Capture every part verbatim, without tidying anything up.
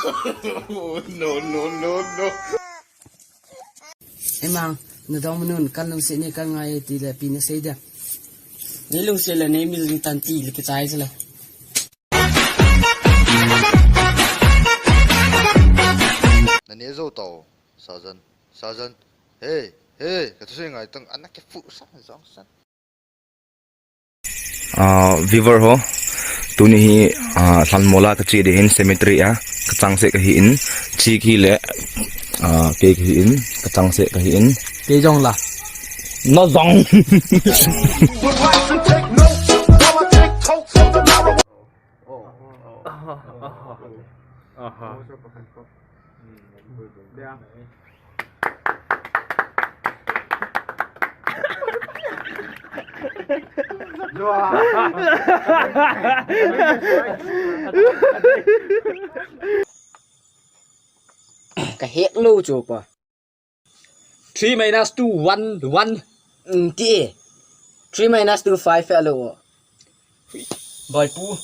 Oh, no, no, no, no. Emang, nadong manun, kalungset nei kangai tile ipi nasei dia. Nei lungset le nei mil jing tan tile kichai sele. Nane jou tao, Sajan, Sajan. Hey, hey, kathusei ngai tang, ana kifu san, jong san. Ah, viewer ho, tuni hi, ah, lhanmol a kache ding ahin cemetery a, kachang seh kahin, chiki le, ah, kei kahin, kachang seh kahin. Kei jong la. Na jong. Aha, aha. Aha. Ka hek lou chu pa. Three minus two, one, one. Mm, ti. Three minus two, five, hello. Boipu,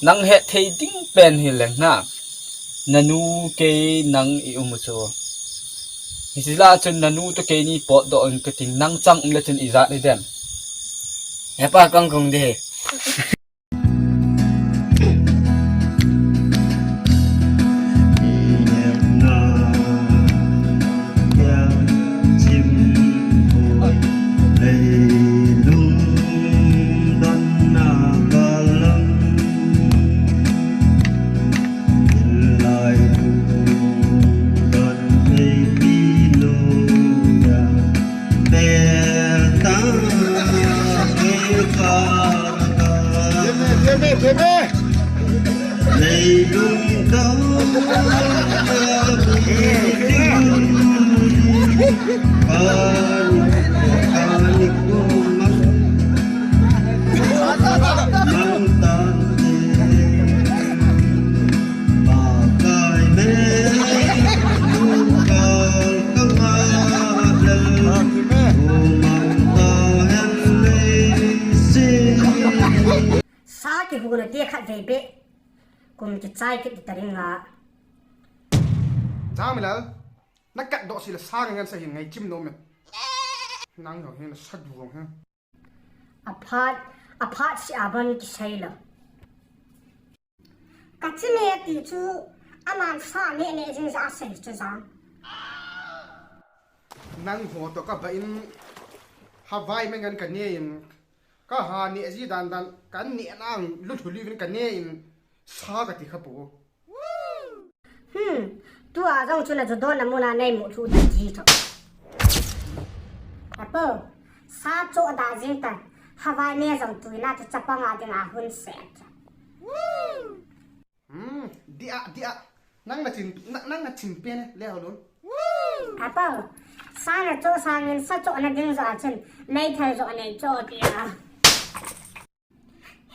nang hethei ding pen hileng na. Nanu kei nang i um u chu. Hiche lah a chun nanu toh keini potdoh in kating, nang chang um le chun ijat hidem. Hepa kang kong de. Sa kihuna te khat vei beh. Kum kichai kit ta ding a. Jangmilal, na katdoh sih le sa ngan sa hin ngai chim nom e. Nang jong hin sa du jong hin. Aphat, aphat sih a ban kisei lou. Ka chi ne ti chu, aman sa ne ne jing ja sei chu jang. Nang ho toh ka ba in, Hawaii me ngan ka ne in, ka ha ne ji dan dan, ka ne nang lu thu li vin ka ne in, sa ka ti kha pu. Hmm, tua jong chu na chu don na muna nei mu thu ta ji tho. Apo, sa cho da jing ta, Hawaii ne jong tu na chu chapang a ding a hun se. Hmm, dia, dia. Nang na chin, nang, nang na chin pen le ho lun. Apo, sa na cho sangin sa cho na ding jo a chun, nei thal jo nei cho dia.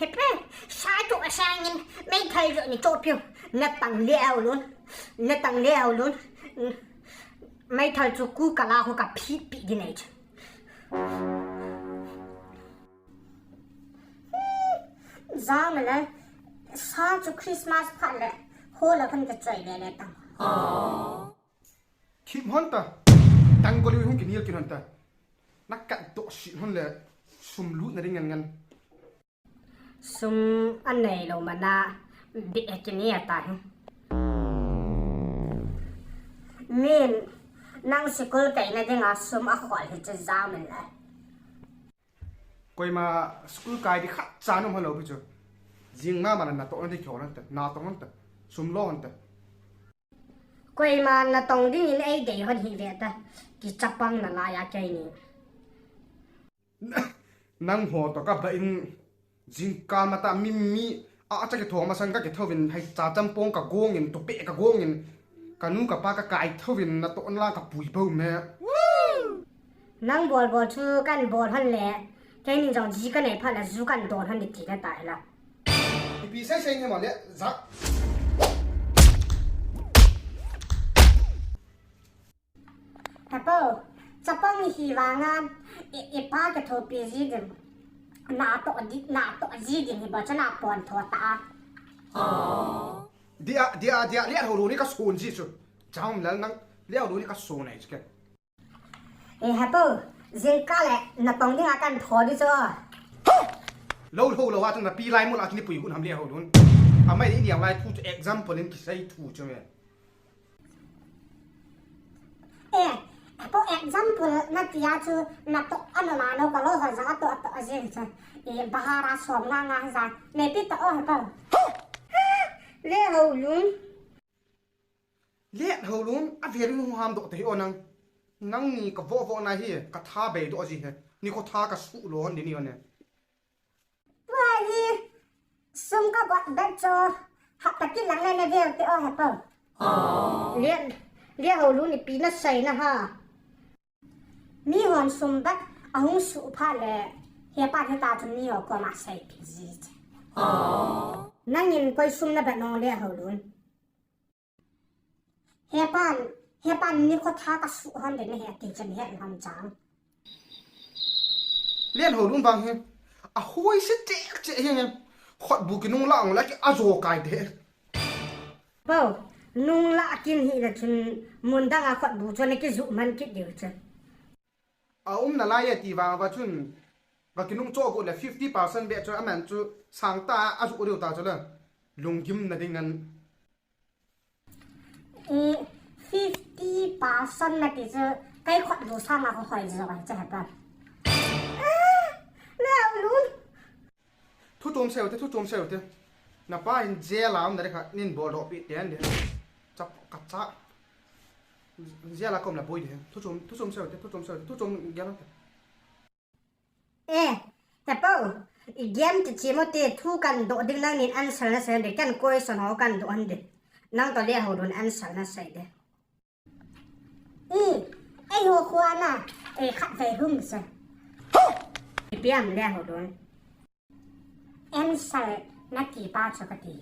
Hepe, sa cho sangin, nei thal jo nei cho piu. Na tang le ho lun. Na tang le ho lun. Nei thal chu ku kala ho ka phi pi di nei chu. Jang le, sa chu Christmas phat le, ho la khan ka choi le le tang. Khim hon ta, tang ko le hung kinil kin hon ta. Na katdoh sih hon le, sum lut na ding ngan ngan. Sum anei lou mana, bi e kini ata hi. Min, nang sikul kai na ding a sum a khol hi chu jang min le. Koima school kai di khat cha nom halo pi chu. Jing ma ma na to na di kyo na ta, na to hon ta. Sum lo hon ta. Koima na tong ding in ei dei hon hi ve ta. Ki chapang na la ya kai ni. Nang ho to ka ba in jing ka ma ta mi mi a cha ki thong ma sang ka ki tho vin hai cha cham pong ka gong in to pe ka gong in ka nu ka pa ka kai tho vin na to na la ka pui bo me. Nang bol bol chu kan bol hon le. Keini jong ji ka nei phat la ju kan don hon di ti na tai la. Ipi sei sei ni ma le, za. Tapo, chapang hi vanga, i, ipa ka thopi ji din. Na to di, na to ji din hi ba cha na pon tho ta. Dia, dia, dia, Lianhoulun hi kason ji chu. Jamlal nang, Lianhoulun hi kason ahi chu ken. E, Hepu, jingkah le natong dinga kan tho di chu. Lou, lou, lou, a chu napi lai mol a chu nei pui got ham Lianhoulun. Amai ni niang lai thu chu example in kisei thu chu me. E, Hepu, example nati a chu natoh a noma no ka lou ho ja atoh atoh a jing chu. E, bahar a som nga nga ja. Neipe ta o Hepu. Lianhoulun. Lianhoulun, a value nu ham doh te hi o nang. Nangni ka vo vo na hi, ka tha bei doh ji he. Nikho tha ka suh lou hon di ni o ne. Tua hi, sum ka bot bet cho, hapta kit lang le na vel te o Hepu. Lian, Lianhoulun ipi na sei na ha. Mihon sum bet ahung suh phat le, hepa heta chu miho koma seipeh ji che. Nangin koi sum na bet nong Lianhoulun. Hepan, hepan nikho tha ka suh hon de na he ti chan he ham chang. Lianhoulun vang hi, a hoi se tek che hi nge. Khotbu kinung la ong la ki a jo kai de. Bo, nung la kin hi la chun mun dang a khotbu chun ki ju man kit diu chun. A um na lai e ti vang va chun, va kinung cho got le fifty percent be chu a man chu sang ta a ju diu ta chu le. Lunggim na ding an. I fifty percent na ti chu, kai khotbu sang a ko hoi jo ai che Hepu. Ah, Lianhoulun. Thu chom sei u te, thu chom sei u te. Na pa hin jail a um na de kha, nin bol doh pi te an de. Chap ka cha. Jail a kom la boi de. Thu chom, thu chom sei u te, thu chom sei u te, thu chom gel u te. E, Hepu, i game ti chi mo te thu kan doh ding nangnin answer na sei de, ken question ho kan doh hon de. Nang toh Lianhoulun answer na sei de. I, eiho kho a na, e khatvei hung se. Ipi ham Lianhoulun. Answer na ti pa chu ka ti.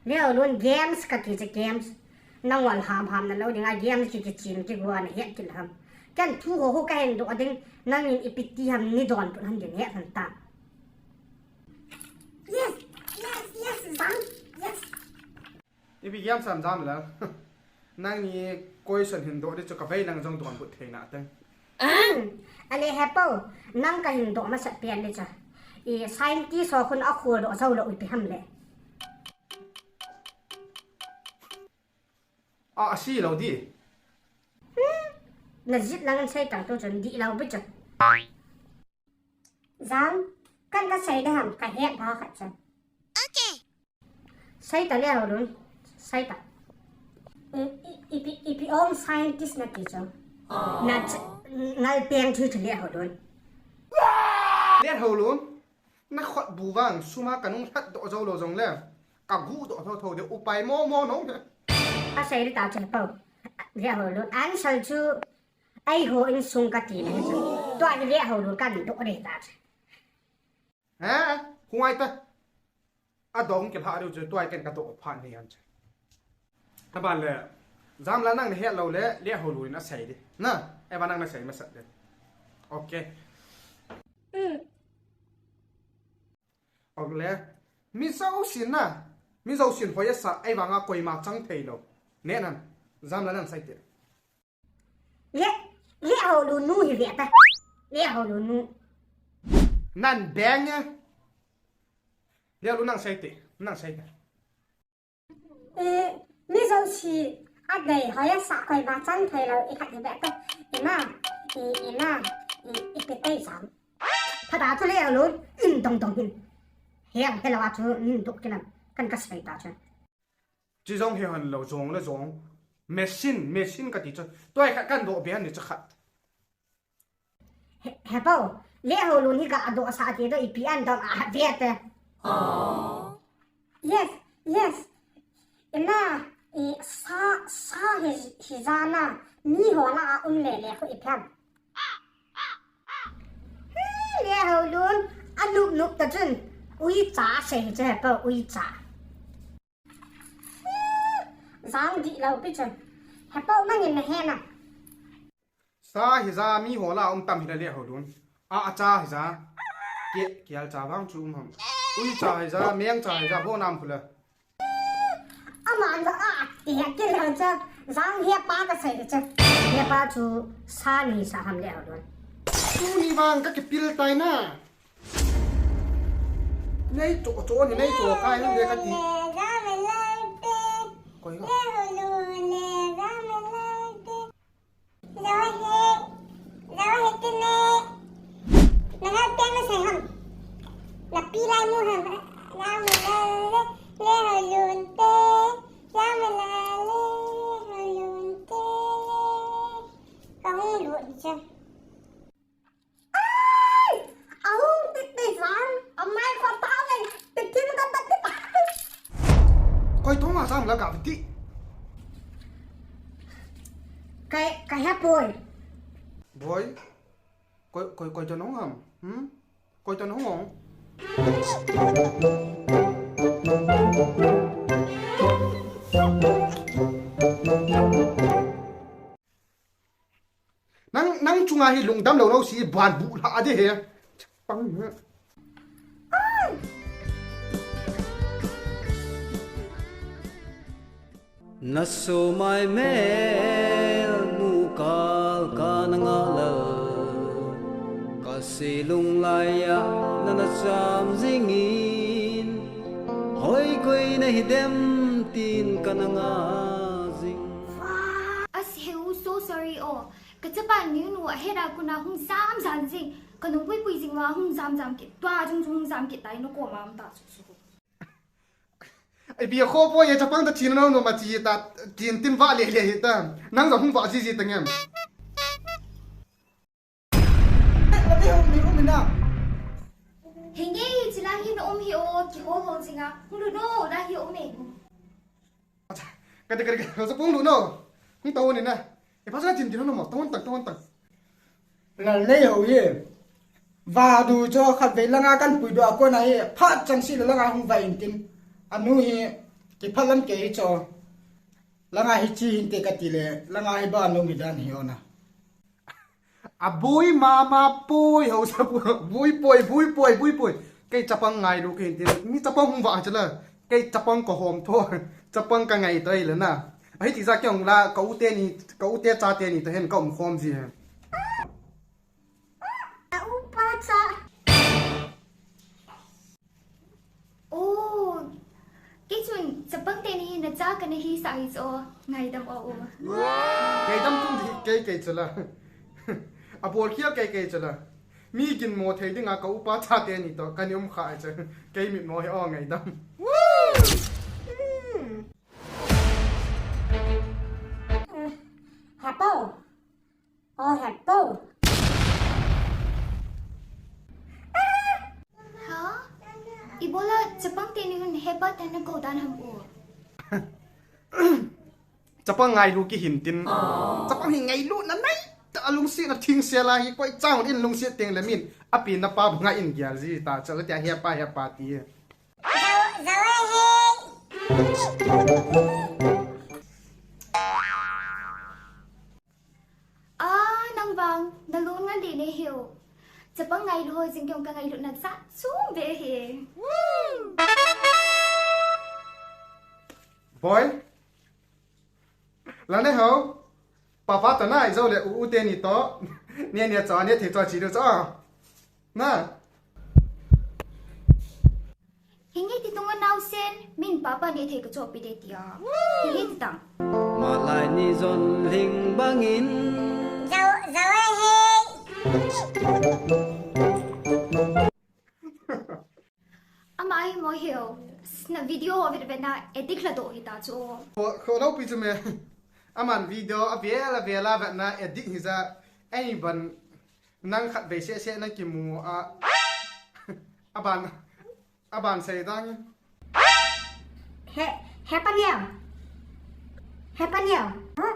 Lianhoulun games ka ti chu games. Nang ol ham ham na lou ding a games ki ki chin ki gua na het kit ham. Ken thu ho ho ka hin doh ding nangin ipi ti ham nei donbut hon ding het hon ta. Yes, yes, yes, Jang, yes. Ipi game sam Jamlal. Nangni question hin doh di chu ka vei lang jong donbut thei na teng. Ang, ale Hepu, nang ka hin doh masat pen di chu. I scientist ho khun a khol doh jou lou ipi ham le. A, a si lou di. Hmm, na jit lang an sei tang tu chun di lou pi chu. Jang, kan ka sei de ham, ka het ba khat chu. Okay. Sei ta Lianhoulun, sei ta. I, i, ipi, ipi om scientist na ti chu. Na ch-, ngal peng thi chu Lianhoulun. Lianhoulun, na khotbu vang, sum a ka nung lhat doh jou lou jong le. Ka gu doh tho tho de upai mo mo no. A sei di ta chu Hepu. Lianhoulun, answer chu Eiho insung ka ti na hi chu. Tua hi Lianhoulun kan doh de ta chu. Ha? Huai ta. A dong kilha diu chu tua ken ka doh phat ni an chu. Aban le. Jamlal nang na het lou le Lianhoulun in a sei di. Na, e ba nang na sei masat de. Okay. Mm. Ok le. Mi jousen na. Mi jousen hoi a sa, ei vang a koima chang thei lou. Ne nan. Jamlal nan sei te. Le, Lianhoulun nu hi ve ta. Lianhoulun nu. Nan beng e. Lianhoulun nang sei te. Nang sei te. E, mi jouse a dei hoi a sa koima chang thei lou i khat hi ve ta. Ina, i, ina, i, ipi tei jam. Pha ta chu Lianhoulun, in dong dong hin. He ang he lou a chu, nin duk kilam. Kan ka sei ta chu. Chi jong he hon lou jong le jong. Machine, machine ka ti chu. Tua khat kan doh be han ni chu khat. He, Hepu, Lianhoulun hi ka doh sa ti doh ipi an dong a ve te. Yes, yes. Ina, i sa, sa hi, hi ja na. Mi ho la a um le le ko ipi ham. Lianhoulun, a nup nup ta chun. Uicha sei hi chu Hepu, uicha. Jang di lou pi chun. Hepu nangin na he na. Sa hi ja mi ho la um tam hi la Lianhoulun. A, a cha hi ja. Ke, kial cha vang chu um ham. Uicha hi ja, meng cha hi ja, bo nam khu la. Man ja a, ti he kil han cha, jang he pa ka sei cha. He pa chu sa ni sa ham le don. Tuni vang ka kipil tai na. Nei to to ni nei to kai na de ka ti. Koi ka. Zawa he, zawa he tene. Nanga tene se ham. Na pi lai mu ham. Zawa le, le ho lun te. Zawa la le, ho lun te. Ka hung lut cha. Ai! Ahung tik tik san. Amai ko tao le. Tikin ka ta tik. Koi thong a sam la ka ti. Kai, kai ha poi. Boy. Koi, koi, koi to nong ham. Hmm? Koi to nong hong. Nang, nang chunga hi lungdam lou lou si ban bu la de he. Pang he. Na so mai mel mu kal ka na nga lal. Ka se lung lai a na na cham jing in. Hoi koi na hi dem tin ka na nga jing. As he u so sorry o. Ka chapa ni nu a he na ku na hung jam jam jing. Ka nung pui pui jing wa hung jam jam ki. Tua jung jung hung jam ki tai no ko mam ta su su. Ai, bia kho po ye chapang ta chin no no ma chi ta, chin tin va le le hi ta. Nang jong hung va ji ji ta ngem. Hinge hi chila hi na um hi o, ki ho ho jinga. Hung lu no la hi um e. Acha, ka de ka de ka, sa pung lu no. Hung ta ni na. E pa sa chin tin no ma, ta hon ta, ta hon ta. Lal nei ho ye. Va du cho khat vei langa kan pui du a kona ye. Phat chang si langa hung va in tin. Anu hi ki phat lam ke hi cho. Langa hi chi hin te ka ti le. Langa hi ba nu mi dan hi ona. A bui mama pui ho sa pui. Bui pui, bui pui, bui pui. Kei chapang ngai lu ke hin tin. Mi chapang hung va chala. Kei chapang ko hom tho. Chapang ka ngai toi le na. Ahi ti ja kyong la ka u te ni, ka u te cha te ni ta hen ka um khom ji he. Ka u pa cha. Oh, kei chun chapang te ni na cha ka na hi sa hi cho ngaidam o o. Ngaidam tum di kei kei chala. A bol khial kei kei chala. Mi kin mo thei dinga ka u pa cha te ni to ka ni um kha ai cha. Kei mit mo he o ngaidam. Hapo. Oh, hapo. Ha? Ibola chapang te ni hun hepa te na ko dan ham o. Chapang ngai lu ki hin tin. Chapang hi ngai lu na nai. Ta lungsi na thing se la hi koi chang in lungsi teng le min. Api na pa ngai in gial ji ta cha la tia hepa hepa ti. Zawa he. Ah, nang vang, na lun nga li ne hiu. Chapang ngai lu ho jing kyong ka ngai lu na sa, sum be he. Boy. La ne ho. Papa ta na i zo le u u te ni to. Ne ne cho, ne thei cho chi lu cho. Na. Hinge ti tunga nau sen, min papa ne thei ka cho pi de ti a. Hinge ti tang. Malai ni zon ling bangin. Zau, zau e he. Ama hi mo hiu, na video ho vet vet na edit la do hi ta chu. Kho, kho lo pi chu me. Aman video a vel a vel a vet na edit hi ja. Ei ban nang khat vei se se na ki mu a. Aban, aban sei dang. He, he pa niam. He pa niam. Huh?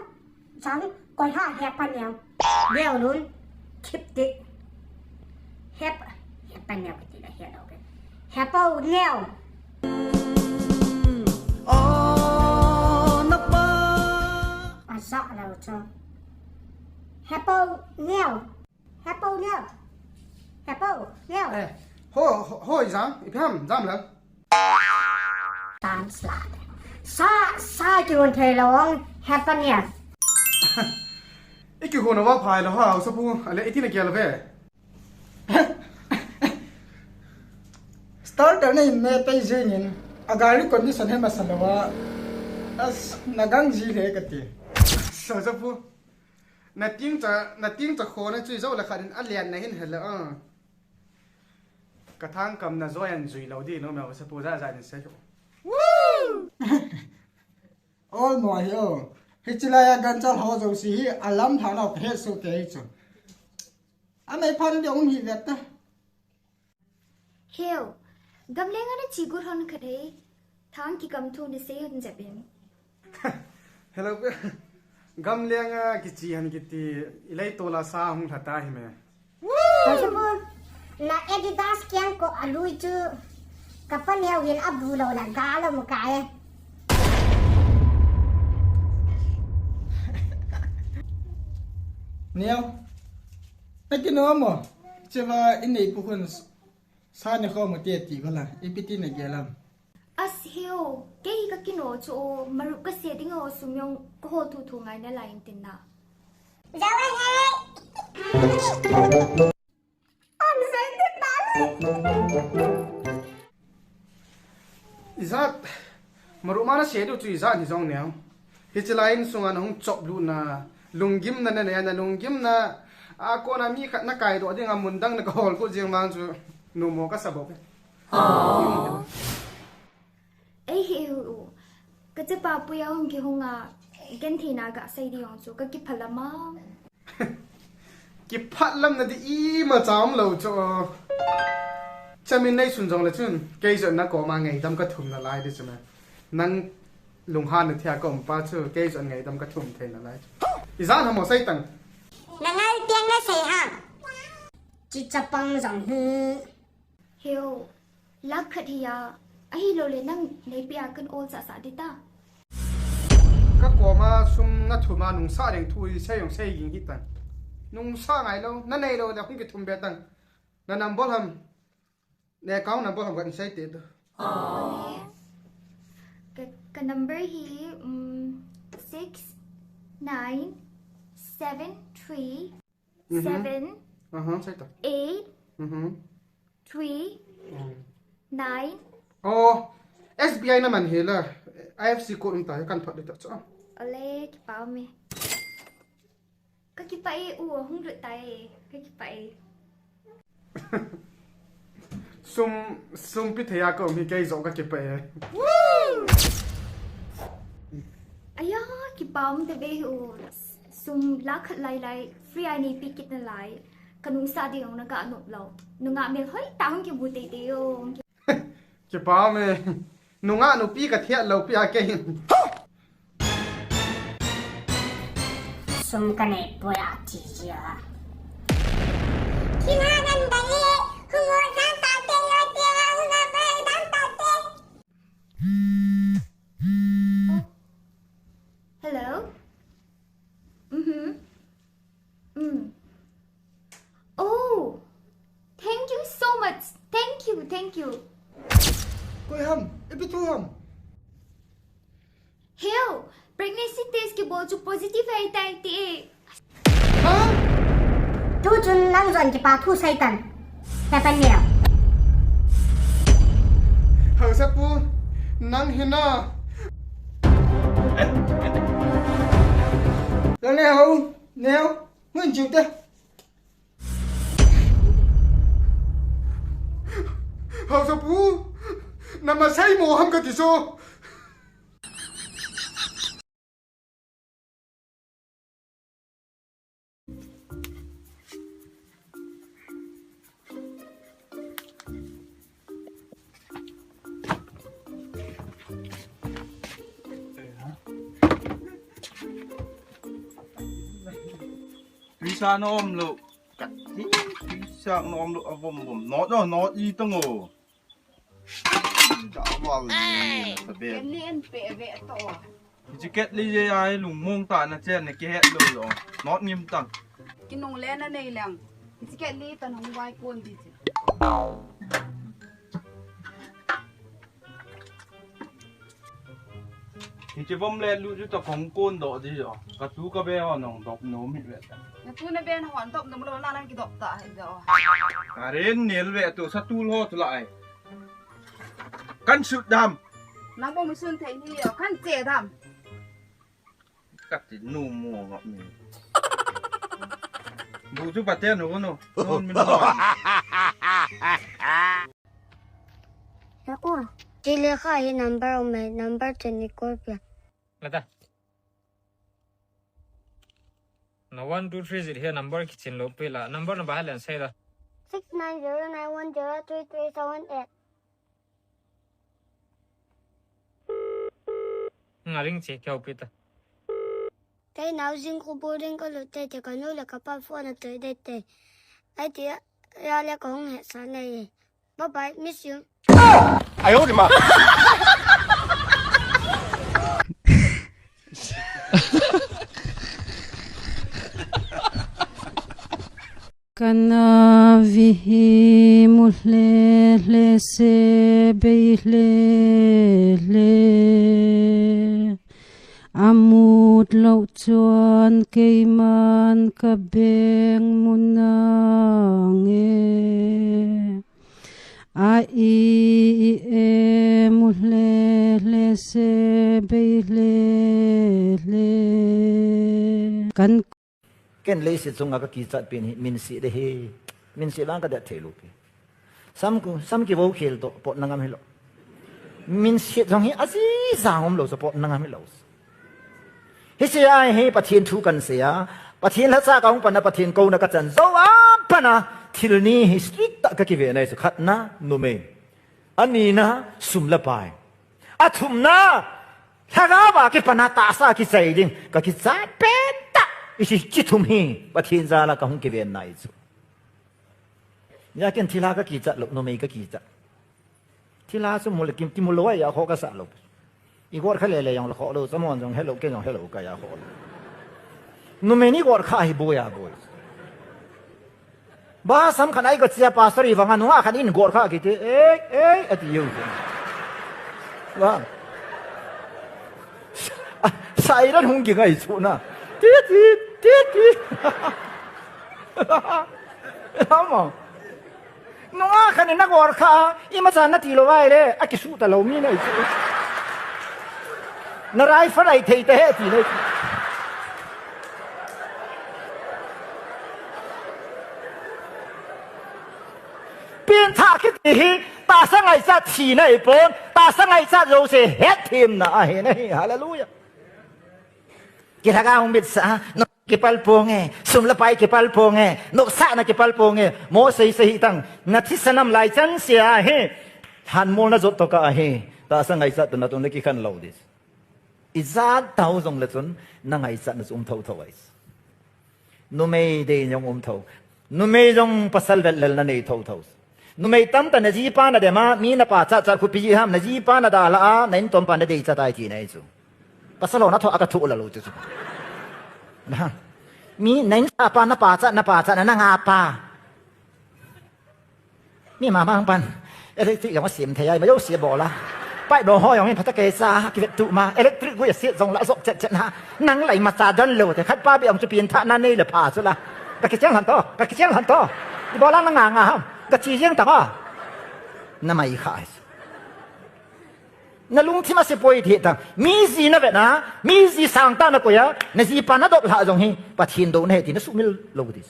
Chang, koi ha he pa niam. Leo nun. Keep it. He pa, he pa niam kati la he lo ke. He pa niam. Oh, na pa. Asa lo cho. He pa niam. He pa niam. He pa niam. Eh, ho, ho, ho, jam, i pham, jam lang. Tan sla. Sa, sa kihon thei lou ong happen ya. I kihon a va phai lou ha, Haosapu, ale iti na kia lou ve. Starter na in me pei jingin, a gari condition he masa lou va. As, na gang ji le kati. Haosapu, na ting cha, na ting cha kho na chui zo la khat in a lian na hin he la, ah. Ka thang kam na zo yan zui lou di no me Haosapu za za ni se. Woo! Ol mo hi o. Hichi lai a gancha ho jouse hi a lam tha nau ka het soh kei chu. A mei phan ding um hi vet ta. Heo, gamleng a na chi gur hon khat hei. Thang kikam thu ni sei hon jep in. Hello, gamleng a kichi han kiti, i leitol a sa hung lha ta hi me. Haosapu, na Adidas kiang ko a lui chu, ka pa neo hin a bu lou na ga lou mu ka e. Neo, na kino mo, che va i nei pu khun sa ne kho mo te ti ko la, i pi ti na ge lam. As heo, kei ka kino chu o, marup ka se ding o, sum jong ka hol thuthu ngai nalai in tin na. Jawan hai. Am sai te ta le. Ijat, marup ma na se diu chu ijat hi jong neo. Hichi lai in sunga na hung chop lut na, lunggimna na nei a, na lunggimna a kona mi khat na kaidoh ding a mun dang na ka hol kut jing vang chu numo ka sa bok e. Ei hi u, ka chapa puia hung kihung a, genthei na ga sei ding jong chu ka kiphalam a. Kiphalam na di imacha um lou chu. Chamin nei sun jong le chun, kei jong na koma ngaidam ka thum nalai di chu me. Nang lunghan na thia ka um pa chu, kei jong ngaidam ka thum thei nalai chu. Ijat ham o sei tang. Na ngai tiang na sei ham. Chi chapang jong hi. Heo, lakh khat hi a, ahilou le nang neipi a kan ol sasa di ta. Ka koma sum na thum a nungsah ding thu hi sei jong sei ging hi tang. Nungsah ngai lou, na nei lou le hung kithum be tang. Na number ham, na account number ham kan sei te tu. Ka, ka number hi, um, six nine seven three Mhm. seven Aha, sei ta. eight Mhm. three Mm. nine. Oh, S B I na man hi la. I F S C code um ta, kan phat di ta cha. Ole, kipah me. Ka kipah e, u hung lut ta e. Ka kipah e. Sum, sum pi thei a ka um hi kei jong ka kipah e. Aya, kipah um te be hi u. Sum lakh khat lai lai, free a neipi kit nalai. Ka nungsah ding jong na ga nop lou. Nungah mel hoi tah hung kimu teitei o. Kipah me. Nungah nupi ka thiat lou pi a kei. Sum ka nei poi a ti jia. Kina nan dang e, hungo dan ta te, yo te, hungo dan ta te. Hello? Mm-hmm. Mm. Oh, thank you so much. Thank you, thank you. Koi ham, ipi thu ham. Heo, pregnancy test kibol chu positive ahi tai ti e. Ha? Tu chun nang jong kipah thu sei tan. Happen neo. Haosapu, nang hi na. Nang neo, neo, ngun jiu te. Haosapu, na ma sei mo ham ka ti so. Tuisa na um lou. Kati, tuisa na um lou, avom vom. Not, no, not i tang o. Ka aval ni na sabe. Ken ni en pe ve to. Hiche Kat Lee je ai lungmong tah na chen na kihet lou lou. Not ngim tang. Kinungle na nei leng. Hiche Kat Lee tan hung vai kon di che. Hiche vom le lu chu ta kong kon do di jo. Ka tu ka be ho nong dop no mit ve ta. Na tu na be na hon dop no lo na nang ki dop ta hai jo. Ka ren nel ve tu sa tu lo tu la ai. Kan sut dam. Nang bom sun thei ni jo kan che dam. Ka ti nu mo ngap ni. Bu chu pa te no no. Non min no. Naku, ti le kha hi number um mai, number teni call pia. Lata. Na one two three zero hi number kichin lo pila. Number na ba halen sai da. Six nine zero nine one zero three three seven eight. Nga ring che kya pita. Kei nau jing khu boarding ka lut te te ka nu le ka pa phone a toi de te. Ai ti ya le ka hong he sa nei. Bye bye, miss you. 哎呦我的妈！ Kana vihi mu hle hle se bei hle hle. Amut lo chuan keiman ka beng mu nange. A i i e mu hle hle se bei hle hle. Kan Ken leiset chunga ka kichat pen hi, min si de hi, min si vang ka det thei lo pi. Sam ku, sam ki vo khel to, pot na ngam hi lo. Min si jong hi, a si jang om lo, so pot na ngam hi lo. Hi si ai hi, Pathian thu kan se a, Pathian la sa ka hung pana, Pathian ko na ka chan zo a pana, thil ni hi strict ta ka ki ve nai su khat na, numei. A nina, sum le pai. A thumna, lhagao a kipana tahsa kichai ding, ka kichat pen ta. I si ki thum hi, Pathian jal a ka hung kiven nai chu. Ya ken thilha ka kichat lo, numei ka kichat. Thilha chu mul kim, ki mul lo ya kho ka sa lo. I gor kha le le jong la kho lo, chamon jong hello, ken jong hello ka ya kho lo. Numei ni gor kha hi boi a boi. Ba sam khan ai ko chia pastor i vanga nunga khan in gor kha kiti, ei, ei, ati yo. Ba. Siren hung ki ngai chu na. Ti, ti, ti, ti. Lama. Nunga khan in na gor kha, i ma chan na ti lo vai le, a ki su ta lo mi na i chu. Na rai fa rai thei te he ti le. Pianthah kiti hi, tahsa ngaichat thina ahipon, tahsa ngaichat jouse hetthemna ahi nahi. Hallelujah. Kilhagao hung bit sa, no kipal ponge, sum le pai kipal ponge, noksa na kipal ponge, mo sei sei hi tang, na thisan am lai chan sia hi, lhanmol na jot to ka ahi, tahsa ngaichat to na tun le kikhan lo dis. I jat tau jong le chun, na ngaichat na chu um tho tho ais. Numei dei jong um tho. Numei jong pasal vel lel na nei tho tho. Numei tam ta na jipa na dema, mi na pachat chat khu pi ham, na jipa na dala a, na intom pa na dei chat ai ti nei chu. Pasal ho na tho a ka thu la lo chu chu. Na. Mi na insa pa na pachat, na pachat na, na nga pa. Mi mama hung pan. Electric jong a sim thei ai, ma jouse bol a. Pipe lo ho jong in phatah kei sa, kivet tu ma. Electric gui a siat jong la jop chet chet na. Nang lai ma cha don lo te, khat pa bi ong chu pianthah na nei le pha chu la. Ka kicheng han to, ka kicheng han to. I bol a na nga nga ham. Ka chi jeng ta ma. Na mai kha. Na lungthim a se poi ti ta. Mi ji na vet na, mi ji sang ta na koi a, na jipa na dop lha jong hi, Pathian do na he ti na sumil lo dis.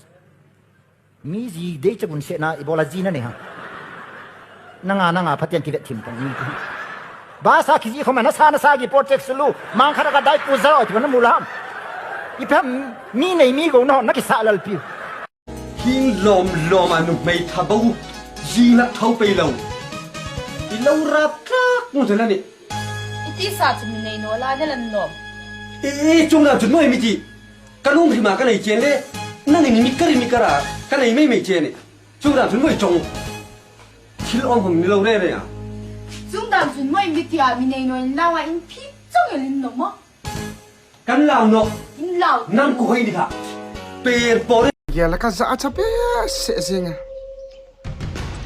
Mi ji dei cha gun se na i bol a ji na nei ha. Na nga, na nga, Pathian kivet thim tang ni. Ba sa kiji khoma na sa, na sa gi project sulu. Mang khara ka dai pu za oi ti na mu lam. I pha mi nei mi go na, na kisa lal piu. Hing lom lom a numei tha bo. Jing la thau pei lo. I lo rap trak mu na ni. I tisa chu mi nei no la ne lan lom. E, e, chung la chu noi mi ti. Ka lungthim a ka nei chen le, nangin mi kari mi kara, ka nei mei mei chen e. Chungdan chun voi chong. Thil om hom ni lo re re a. Chungdan chun voi mi tia mi nei no in lawa in phim chong el in no mo. Kan lau no. In lau. Nang ko hoi ni kha. Per por. Gel ka ja cha pe se jing a.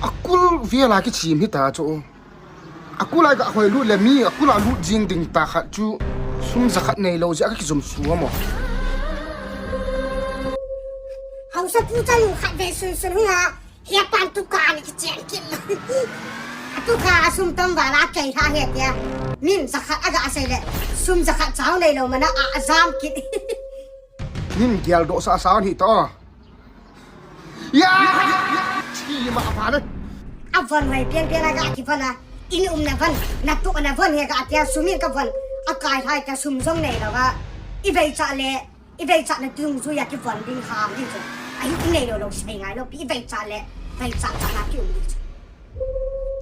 A kul vial a kichim hi ta chu. A kul a ga hoi lut le mi, a kul a lut jing ding ta khat chu. Sum jakhat neilou jeh a kakijum sua mo. Haosapu chanu khat vei sunsun hung a, hiapan tukan kichen kim. Atuka sum tam vala kei ha he tia. Min jakhat aga sei le, sum jakhat chau neilou mana a, ajam kit. Min geldoh sasa hi to. Ya! Chi ma pa le. Avon hoi pian pian aga kivon a. In umna von, natohna von he ga tia, sum in kavon. Akai hai tia sum jong neilou a. Ivei cha le, ivei cha na tung ju ya kivon ding ham ding chu. Ahi neilou lou sei ngai lou pi ivei cha le, vei cha cha na ki um ding chu.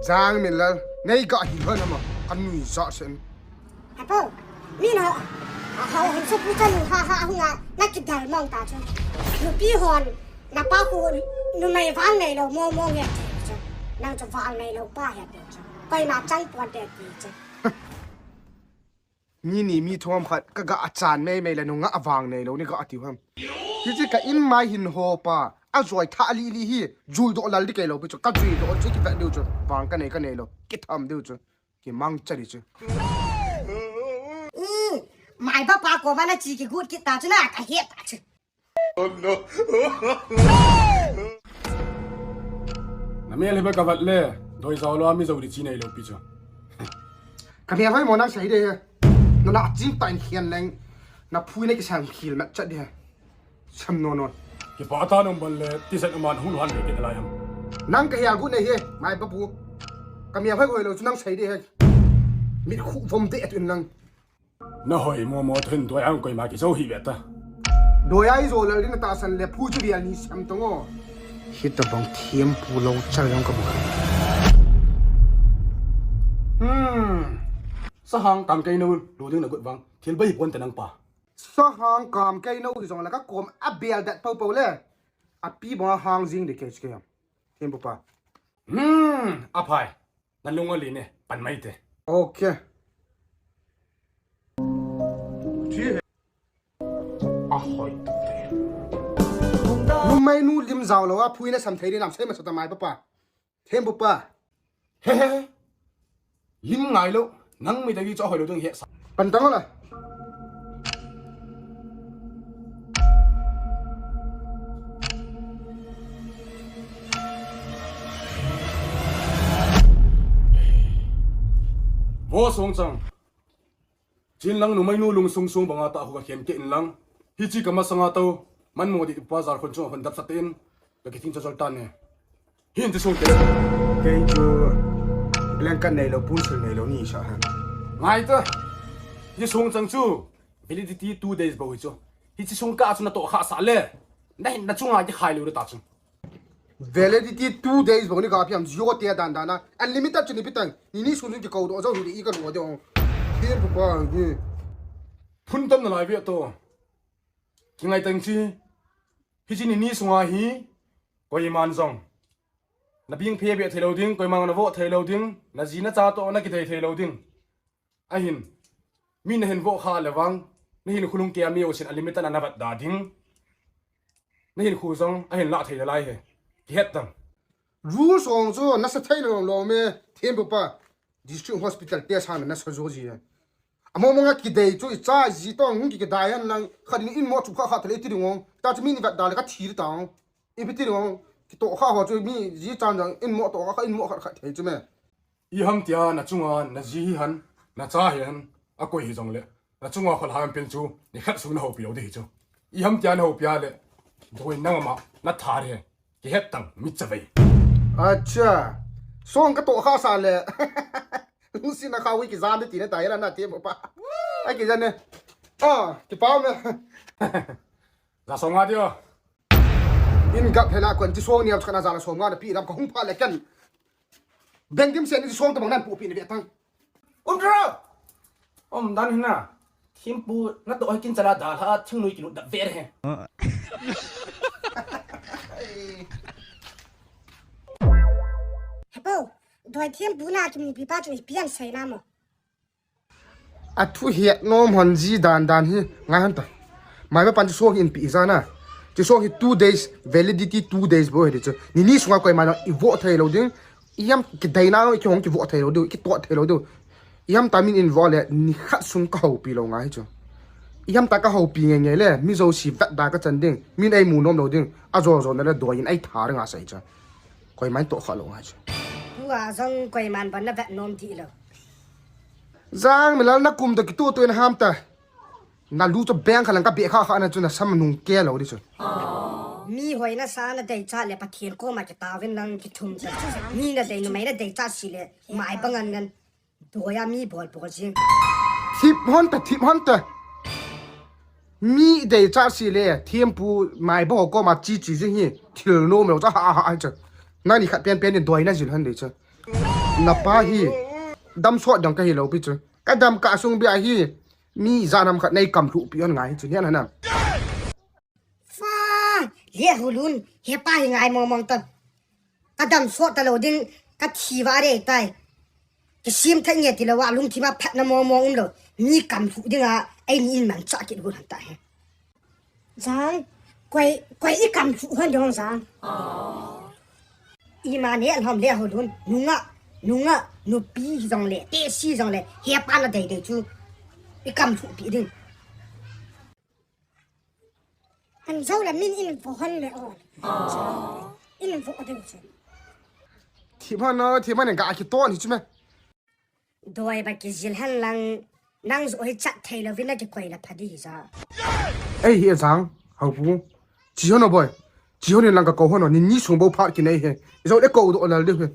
Jangminlal, nei ga hi hon ama, anui ja sen. Apo, mi no, a ho hin chu pu chanu ha ha hung a, na kidal mong ta chu. Nupi hon, napa khu, numei vang neilou mo mo nge ti chu. Nang chu vang neilou pa he ti chu. Koima chang pon te ti chu. Mi ni mi thum khat, kaga achan mei mei le nunga avang neilou ni ga tiu ham. Hichi ka in mai hin ho pa, ajoi tha li li hi, jui doh lal di kei lou pi chu, kajui doh chu kivet diu chu, vang kanei kaneilou, kitham diu chu. Kimangcha di chu. Ih, maiba pa koma nachi kigot kit ta chu na, kahet ta chu. Namel hi ba kavat le, doi jao lou a mi jou di chi neilou pi chu. Kamel hoi mo nang sei de he. Nana ching ta in hian leng. Naphui na kisam khil mat chat de he. Sam no no. Kipah tah nom bol le, tijat uman hun han le kit lai ham. Nang kahial gu nei he, maiba pu. Kamel hoi hoi lou chu nang sei de he. Mit khu vom de tu in lang. Nahoi mo mo thun doi ang koima kijou hi ve ta. Doi ai jo lal din tahsan le phu chu vial ni sem tong o. Hitabang thiampu lou chal jong kabu. Hmm. Sahang kam kei nou, lou ding na gut vang. Thil bai hi pon te nang pa. Sahang kam kei nou hi jong la kakom abel dat pau pau le. Api bang hang jing di kei chu kei ham. Thiampu pa. Hmm, aphai. Nalung ali ne, pan mai te. Okay. Ahoi. Numei nu lim jao lou a, phui na sam thei di nam sei masa ta maiba pa. Thiampu pa. He he. Lim ngai lou, nang mi ta gi chu ahoi lou ding he sa. Pan tang la. Vo song chang. Chin lang numei nu lungsung sung banga ta khu ka khen ke in lang. Hichi ka masanga to. Man mo di pa jar khun chung a hon dap sa te in. Ka kithing cha jol tan ne. Hin ti sung te. Kei chu blanket neilou, pun sil neilou ni sa ha. Ngai ta. Ti sung chang chu. Validity two days bou hi chu. Hichi sung ka chu natoh kha sa le. Nahin na chunga kikhai lou ta chu. Validity two days bou ni ka phiam Jio te dan dan a. Unlimited chu ni pi tang. Ni ni sung sung kikoudoh jou hi di i ka lou ding. Thiampu pa hi. Phun tam nalai ve to. Kingai tang chi. Hichi ni ni sunga hi. Koiman jong. Na bing phe be thei lou ding, koiman na vo thei lou ding, na ji na cha to na kithei thei lou ding. Ahin, mi nahin vo kha le vang, nahin khulung ke a mi osin a limit na na vat da ding. Nahin khu jong, ahin la thei le lai he. Kihet tang. Rule song chu nasa thei lou lou me, Thiampu pa. District Hospital te sang nasa jo ji. Amo mo nga kidei chu i cha ji tong hung ki kidai han lang khat in in mo chu kha kha thei ti ding ong. Ta chu mi ni vat da le ka thi ta ong. I pi ti ding ong. Kitoh kha ho chu mi ji chan jang in mo toh kha in mo khat khat thei chu me. I ham tia na chunga na ji hi han, na cha hi han, a koi hi jong le. Na chunga khol ham pin chu, ni khat sung na hopi lou di hi chu. I ham tia na hopi a le. Doi nang ama, na tha re. Kihet tang, mi chavei. Acha. Song ka toh kha sa le. Lungsi na kha wi ki jan de ti na ta ila na Thiampu pa. Ai ki jan ne. Ah, ki pau me. Za song a dio. In gap hela kon ti song ni am chana za la song nga na pi lam ka hung pha le kan. Beng dim sen ni song ta bang nan pu pi ni ve tang. Um tro. Um dan hina. Thiampu natoh hai kin chala dal ha thingnoi kilut da ver he. Hepo, doi Thiampu na kimu pi pa chu ipi asei na mo. Athu hiat nom hon ji dan dan hi ngai hon ta. Maiba pan chu song in pi jana. Chu song hi two days validity two days bou hi di chu. Ni ni sunga koiman i vo thei lou ding. I ham kidei na i kihong kivo thei lou diu, kitoh thei lou diu. Iham ta min in vo le, ni khat sung ka houpi lou ngai chu. Iham ta ka houpi nge nge le, mi jouse vet da ka chan ding, min ei mu nom lou ding, a jo jo na le doi in ei thar nga sai chu. Koiman toh kha lou ngai chu. Tua jong koiman ban na vet nom di lou. Jang Milal na kum da kitu tu in ham ta. Na lu chu beng kha lang ka be kha kha na chu na sam nung ke lou di chu. Mi hoi na sa na dei cha le Pathen koma kitauvin lang kithum ta. Mi na dei numei na dei cha si le mai bang ngan ngan. Doi a mi bol bol jing. Thip hon ta, thip hon ta. Mi dei cha si le, thempu mai bang koma chi chi jing hi. Thil nom lou cha ha ha ha cha. Na ni khat pen pen ni doi na jil hon dei cha. Na pa hi. Dam sot dang ka hi lou pi chu. Ka dam ka sung bia hi. Mi ja nam khat nei kam lhu pi hon ngai chu nian hanam. Fa, le hulun, he pa hi ngai mong mong ton. Ka dam sot ta lou ding, ka thi va re tai. Ka sim thei nge ti lou a, lungthim a phatna mong mong um lou. Mi kam lhu ding a, ei ni in man cha kit hu han ta he. Jang, koi, koi i kam lhu hon dong jang. I ma ne hom le hulun, nunga, nunga, nupi jong le, te si jong le, he pa na dei dei chu. I kam lhu pi ding. An zo la min in vo hon le on. In vo ding chu. Thim hon no, thim hon ga ki ton hi chu me. Doi ba ki jil han lang nang zo hi chat thei lo vin na ki koi la pha di hi ja. Ei hi jang, hau pu. Chi hon no boy. Chi hon in lang ka ko hon no, ni ni sung bo phat ki nei he. Zo le ko do lal de he.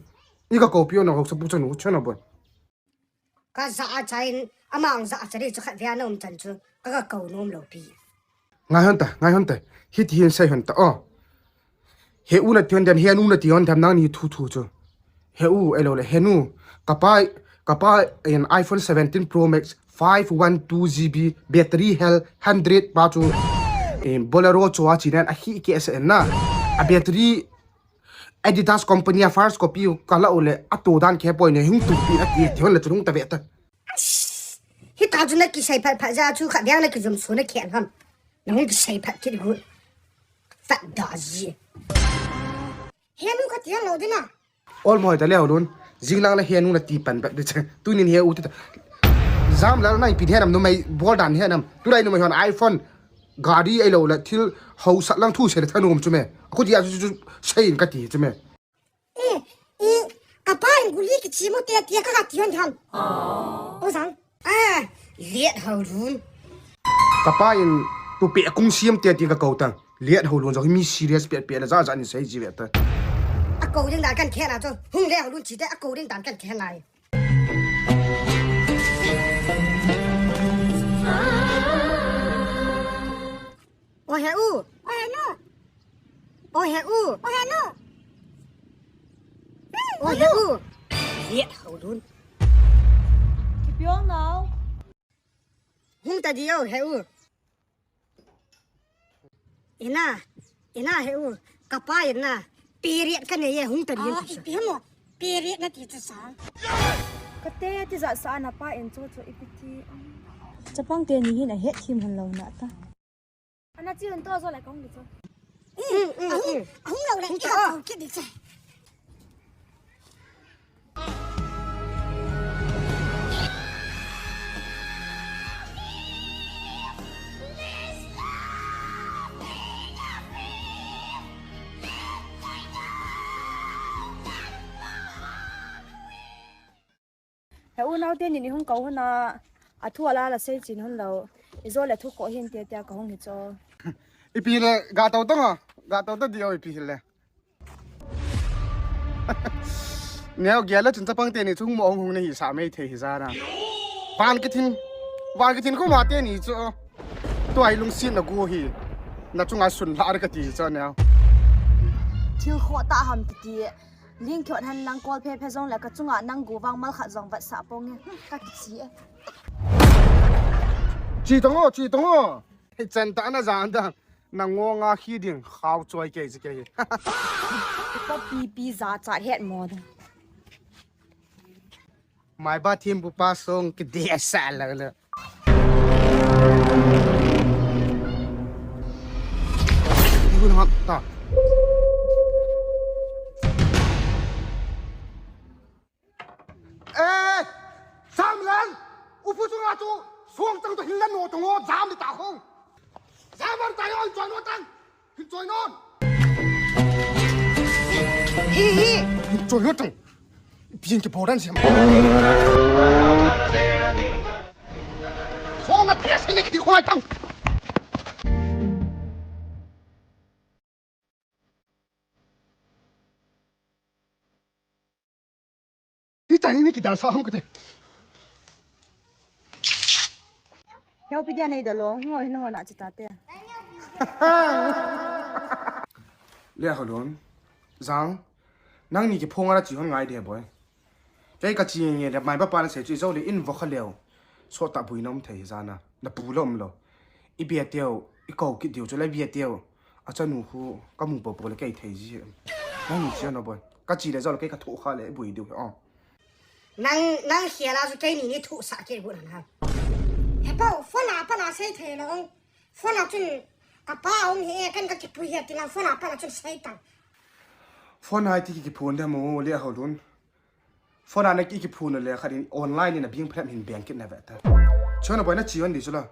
Ni ka ko pi no, hau sa pu chan no, chan no boy. Ka ja a chain, amang ja a chari chu khat vea na um chan chu, ka ka ko nom lou pi. Ngai hon ta, ngai hon ta. Hiti hin sei hon ta, oh. He u na ti hon dem, he nu na ti hon dem nang ni thu thu chu. He u, ei lou le, he nu. Ka pa, ka pa in iPhone seventeen Pro Max, five one two G B, battery health, hundred pa chu. Eh, Bolero chu a chi nen a hi ke se na. A battery Adidas company a first copy ka la u le a to dan ke poi ne hung tu pi a ti ti hon le chu hung ta ve ta. Hi ta chu na ki sai phat phat ja chu kha biang na ki jum su na khen ham. Na hung ki sai phat kit gu. Fat da ji. He nu ka ti lo de na. Ol moi ta le lun. Jing lang la he nu na ti pan bak de che. Tu nin he u ti ta. Jam la na pi he nam nu mai bol dan he nam. Tu lai nu mai hon iPhone. Gari ei lo le thil hausat lang thu sei le thanom chu me. A khuti a chu, chu, chu sei in ka ti chu me. Eh, eh, ka pa in guli kichi mo te te ka ka ti hon ham. O jang. Ah, liat hau lun. Ka pa in tu pe kung siam te te ka ko tang. Liat hau lun jong mi serious pe pe la ja ja ni sei ji ve ta. A ko ding dan kan khen a chu. Hung le hau lun chi te a ko ding dan kan khen lai. O he u. O he nu. O he u. O he nu. O he u. Liat hau lun. Kipiong nau. Hung ta di o he u. Ina, ina he u, ka pa ina, period ka nei e hung ta ding. Ah, ipi hamo, period na ti cha sa. Ka te ti ja sa na pa in cho cho ipi ti. Chapang te ni hin a het thim hon lo na ta. Ana chi hon to zo la kong di cho. Mm, mm, ahung, mm. Ahung lo le, hung ta. Ka ko ki di cha. He u nau te ni ni hung kau hon a, a thu a la la sei chin hon lo. I zo le thu ko hin te te ka hung hi cho. Ipi le ga tau tong a, ga tau ta di o ipi le. Neo gel le chun chapang te ni chung mo hung hung nei hi sa mei thei hi ja na. Van kithin, van kithin ko ma te ni chu. Tua i lungsit na gu hi. Na chunga sun la ka ti chu neo. Thil kho ta ham ti ti. Ling khot han lang kol phe phe jong le ka chunga nang gu vang mal khat jong vat sa pong e. Hmm, ka kichi e. Chi tong o, chi tong o. Hei chan ta na jan da. Na ngo nga khi ding khau choi kei chi kei. Pa pi pi ja cha het mo da. Mai ba thim bu pa song ki de sa la la. Gun hap ta. Eh, Sam Lan! Atu, suang tang tu hin la no tu ngo jam ni ta khong. Jam an ta yo, hin choi no tang. Hin choi non. Hi, hi. Hin choi no tang. Bien ke boran siam. Suang na pia sini ki khoi tang. Hi ta hi ni ki dal sa hong kate. Hiau pi dia nei da lo, ngoi no na chi ta te. Le ho lon. Jang. Nangni kiphong a na chi hon ngai de boi. Kei ka chi nge le mai ba pa na se chi zo le in vo kha leo. So ta bui nom thei jana. Na pu lom lo. I bia teo, i kau kit diu chu le bia teo. A chanu khu ka mu po po le kei thei ji. Nang ni sia no boi. Ka chi le zo le kei ka thu kha le bui diu. Oh. Nang, nang sia la chu kei ni ni thu sa ke bu na na. He pa, phone a pa na sei thei lo. Phone a chun ka pa um he kan ka ki pu he ti la phone a pa na chun sei ta. Phone a ti ki phone de mo le ho lun. Phone a na ki, ki phone le khat in online in a bing phrem hin beng kit na ve ta. Chon a boi na chi on di chu la.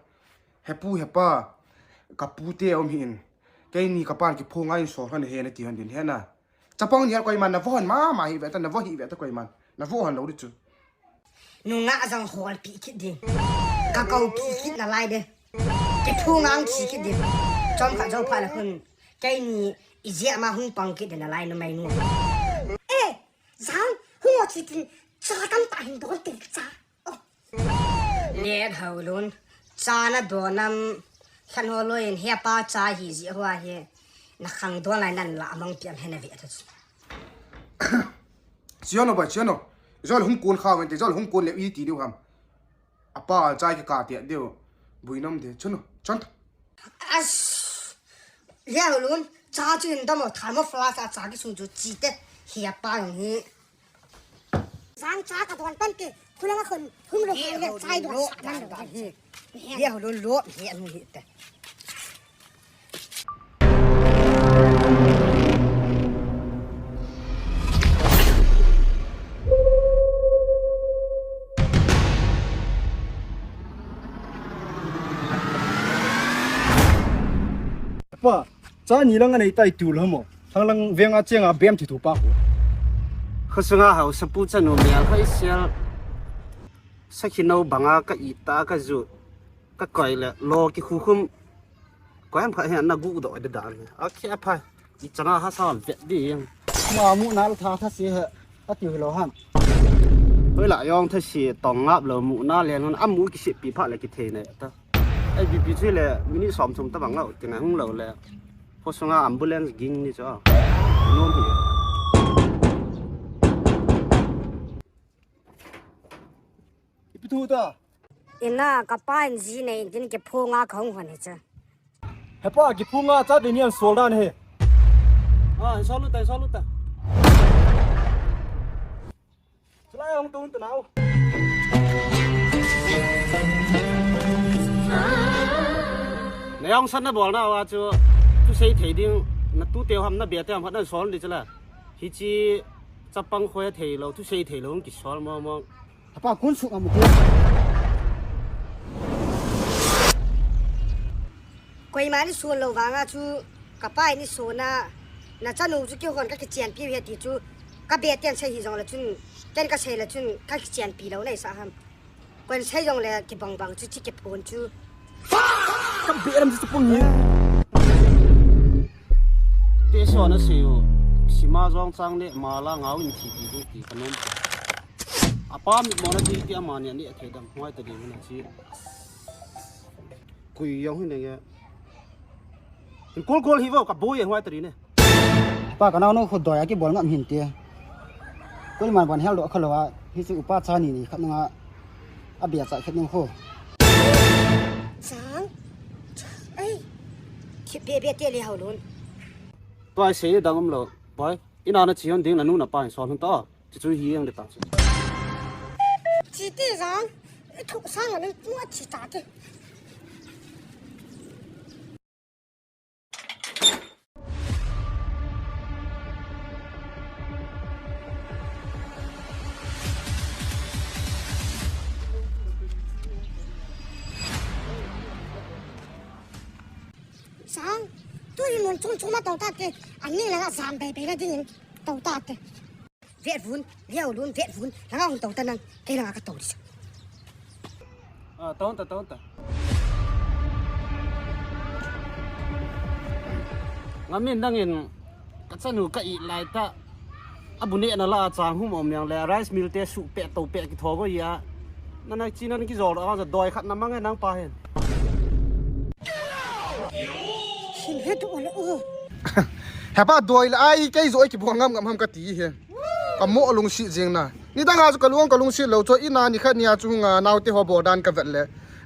He pu he pa. Ka pu te um hin. Kei ni ka pan ki phone a in so hon he na ti hon din he na. Chapang ni a koi man na vo hon ma ma hi ve ta na vo hi ve ta koi man. Na vo hon lo di chu. Nunga jong hol pi kit di. Ka kau pi kit na lai de. Ki phone a ang chi kit di. Chom kha jo pha la hun. Kei ni i jia ma hung pang kit di na lai no mai nu. Eh, Jang, hung o chi tin, cha tam ta hin don te cha. Oh. Le ho lun, cha na don nam, khan ho lo in he pa cha hi ji ho a he. Na khang don lai nan la mang piam he na ve ta. Chiano ba, chiano. Jol hung kun kha wen te, jol hung kun le i ti diu ham. Apa chai ke ka tia deu. Bui nom de chun chon. As. Lia lun cha chu in damo thermoflask a cha ki sung chu chi te. Hi apa hi. Jang cha ka don pan te. Khulang a khun hung lo le chai don sa man lo hi. Lia lun lo hi anu hi te. Pa, cha ni lang anei tai tu lo mo. Thang lang veng a cheng a bem thi tu pa ko. Kha sunga hau sapu chanu mial khai sial. Sakhi no banga ka ita ka ju. Ka koi le lo ki khu khum. Koi am kha he na gu do de dan. A khe a phai. I chana ha sa vet di. Ma mu na tha tha si he. A ti lo han. Koi la yong tha si tong ngap lo mu na le non a mu ki si pi pha le ki the ne ta. Ai bi bi si le mini som som ta bang lo ti na hung lo le. Ko sunga ambulance ging ni cho. Nom hi. Ipi thu ta? Ina ka pa in ji nei din ki phunga ka hung hon hi cha. He pa, ki phunga cha de nian sol dan he. Ah, sol ta, sol ta. Chalai hung tung tu nau. Na yong san na bol na wa chu. Tu sei thei ding, na tu teu ham na bia teu ham na sol di chala. Hi chi chapang khoi thei lo, tu sei thei lo, ki sol mo mo. Apa kun suk amu ko. Koima ni sun lo vanga chu ka pa ni suna na chanu chu ki hon ka ki chian pi he ti chu ka be tian sei hi jong la chun ken ka sei la chun ka ki chian pi lo nei sa ham. Kon sei jong le ki bang bang chu chi ki phun chu. Ka be ram chu pung hi. Te so na sei u. Sima jong chang le ma la ngau in ki ti ti ka nom. Apa mi mo na ti ti ama ni ani a thei dam. Hoi ta di na chi. Kui yong hin nge. Hin kol kol hi vo ka boi hoi ta di ne. Pa ka nau no khu doi a ki bol ngam hin ti. Koi man ban hel do kha lo a. Hi si upa cha ni ni khat nga. A bia cha khat nung khu. Chang. Ai. Ki be be te le hau lun. Tua sei dang um lo. Boi. Ina na chi hon ding la nu na pa in sol hon ta. Chi chu hi ang de ta chu. Chi ti jang. I thu sang a ni tu a chi ta te. Chum chum a tou tate. Ani langa jam bei bei na dingin tou tate. Vet vun, leo lun, vet vun. Langa hung tou ta nang, kei langa ka tou di. Ah, tou ta, tou ta. Ngamin nangin ka chanu ka it lai ta. Abu neh na la a chang hum om yang le rice mill te su pe to pe ki tho go ya. Na na chi na ki zol a doi khat na mang e nang pa hin. Hin he tu ole o. Hepa doi la ai kei zo ki bu ngam ngam ham ka ti he. Ka mo lungsi jing na. Ni dang a chu ka lung ka lungsi lo chu ina ni khat ni a chu nga nau te ho bo dan ka vet le.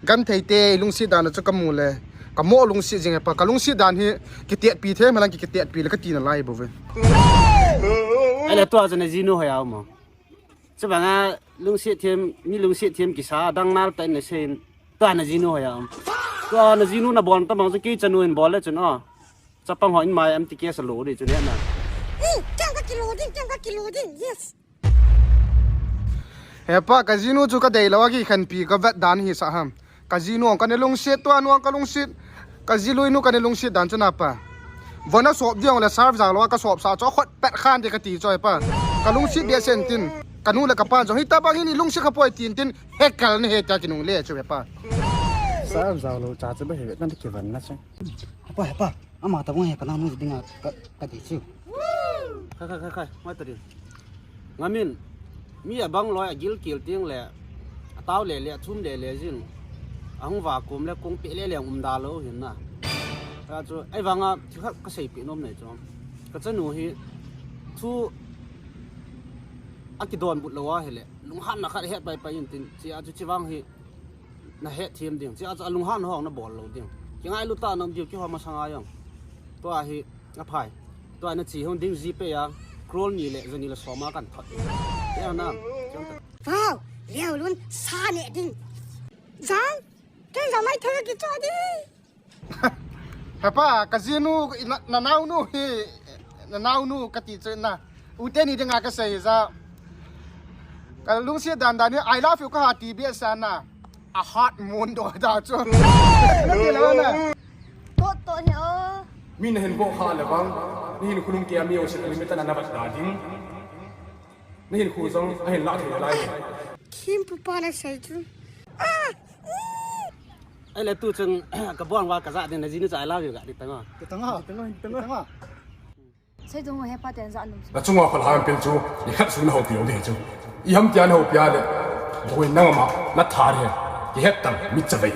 Gan thei te lungsi dan chu ka mu le. Ka mo lungsi jing hepa ka lungsi dan hi ki tet pi the ma lang ki ki tet pi le ka ti na lai bo ve. Ai le tua chu na jinu ho ya mo. Chu banga lungsi them mi lungsi them ki sa dang nal ta in le sein. Tua na jinu ho ya. Tua na jinu na bon ta bang chu ki chanu in bol le chun o. Chapang ho in mai am ti ke sa lo di chun he na. Ni, kya ka kilo din, kya ka kilo din. Yes. Hepa, ka jinu chu ka dei lo a ki khan pi ka vet dan hi sa ham. Ka jinu ka ne lungsit tua nu ka lungsit. Ka jilui nu ka ne lungsit dan chu na pa. Vona sop diang le serve jang lo ka sop sa cho khot pet khan de ka ti cho hepa. Ka lungsit de sen tin. Ka nu le ka pa jong hi ta bang hi ni lungsit ka poi tin tin. He kal ni he ta ki nung le chu hepa. Serve jang lo cha chu ba he vet nan ki van na chu. Hepa, hepa. Ama ta bang he ka nang nu dinga ka, ka ti chu. Khai, khai, khai, khai, mai ta din. Ngamin, mi a bang loi a gil kil ting le, a tau le le, a chum le le jin. A hung va kum le, kung pe le le, um da lo hin na. Ka chu, ai vanga, thi khat ka sei pi nom nei chu. Ka chanu hi, thu, a ki don but lo a he le, lunghan na khat het pai pai in tin, chi a chu chi vang hi, na het thiam ding. Chi a chu a lunghan hong na bol lo ding. Ki ngai lu ta nam diu ki ho ma sanga jong. Tua hi a phai. Tua na chi hong ding ji pe ya. Crore ni le jani le soma kan thot. Ya na. Wow, leo lun sa ne ding. Jang, ken jang mai thela ki cho di. Hepa, ka jinu, na, na naunu hi, na naunu ka ti chu na. U te ni dinga ka sei ja. Ka lungsi dan dan hi, I love you ka ha ti bia sa na. A heart mun do da chu. Na ti lo na. To, to ni o. Mi na hin bo kha le bang. Ni hin khulum ke mi o se ni mi ta na na bat da ding. Na hin khu jong, a hin la thei lai. Kim pu pa na sei chu. Ah! Ai le tu chun ka bon wa ka ja din na jinu cha I love you ga di tanga. Tanga, tanga, tanga. Sei dung he pa ten ja num. Na chunga khol ham pil chu, ni khat sun ho pil di chu. I ham tian ho pia le. Boi nang ma, na tha re. Ki het tang, mi cha vei.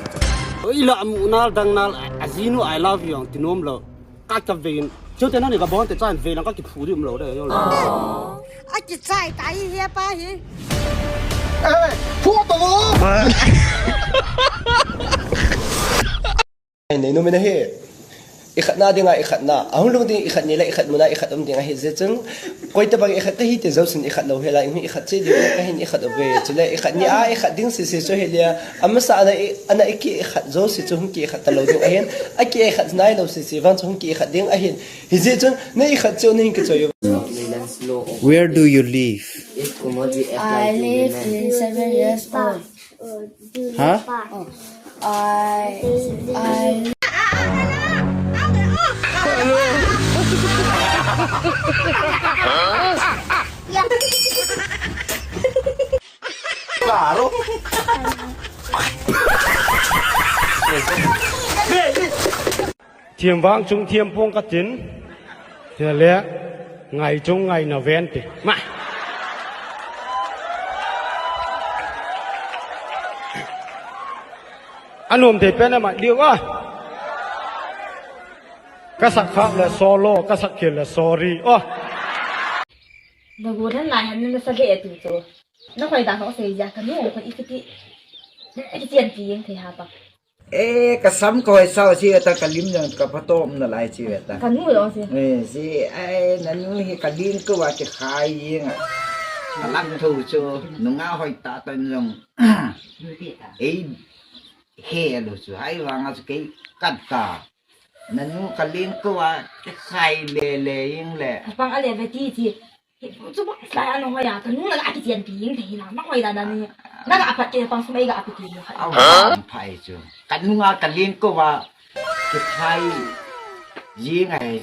Oi la mu nal dang nal, a jinu I love you ang ti nom lo. Ka ka vein. Chu te na ni ka bon te chan vein ka ki phu di um lo de yo. A ki chai ta hi he pa hi. Eh, phu to lo. Nei nu mi na he. I khat na dinga i khat na. A hung lung ding i khat ni le i khat muna i khat um ding a hi je chung. Koi ta bang i khat ka hi te zo sin i khat lo he la i khat che ding ka hin i khat o ve. Chule i khat ni a i khat ding si si chu he lia. Amasa ana i, ana i ki i khat zo si chu hung ki i khat ta lo ding a hin. A ki i khat nai lo si si vang chu hung ki i khat ding a hin. Hi je chun na i khat chu na hin ki choi. Where do you live? I live in seven years old. Huh? I, I Claro. Thiam vang chung thiam pong ka tin. Tia le ngai chung ngai na ven ti. Ma. Anom te pen ma liu a. Ka sak khap le solo, ka sak khel le sorry. Oh. Na gu dan lai han na sa le tu tu. Na khoi da ho sei ja ka nu khoi i kiti. Na i kiti an ti yeng thei ha pa. E, ka sam ka hoi sao si ta ka lim jang ka phatom na lai si ta. Ka nu jong si. E, si, ai, na nu hi ka ling ko wa ki khai yeng a. Ka lang tho chu, nu nga hoi ta tan jong. Ei, he lo chu, hai wa nga chu kei kat ka. Na nu ka ling ko wa ki khai le le yeng le. Pang a le ve ti ti. Hi, chu bak sai ano hoya, ka nu la ka kitian pi ing thei na, na hoi da na ni. Na ka apat ke pang sumai ka apat ke ni. Au, ang phai chu. Ka nu nga ka ling ko wa, ki phai. Jing ai.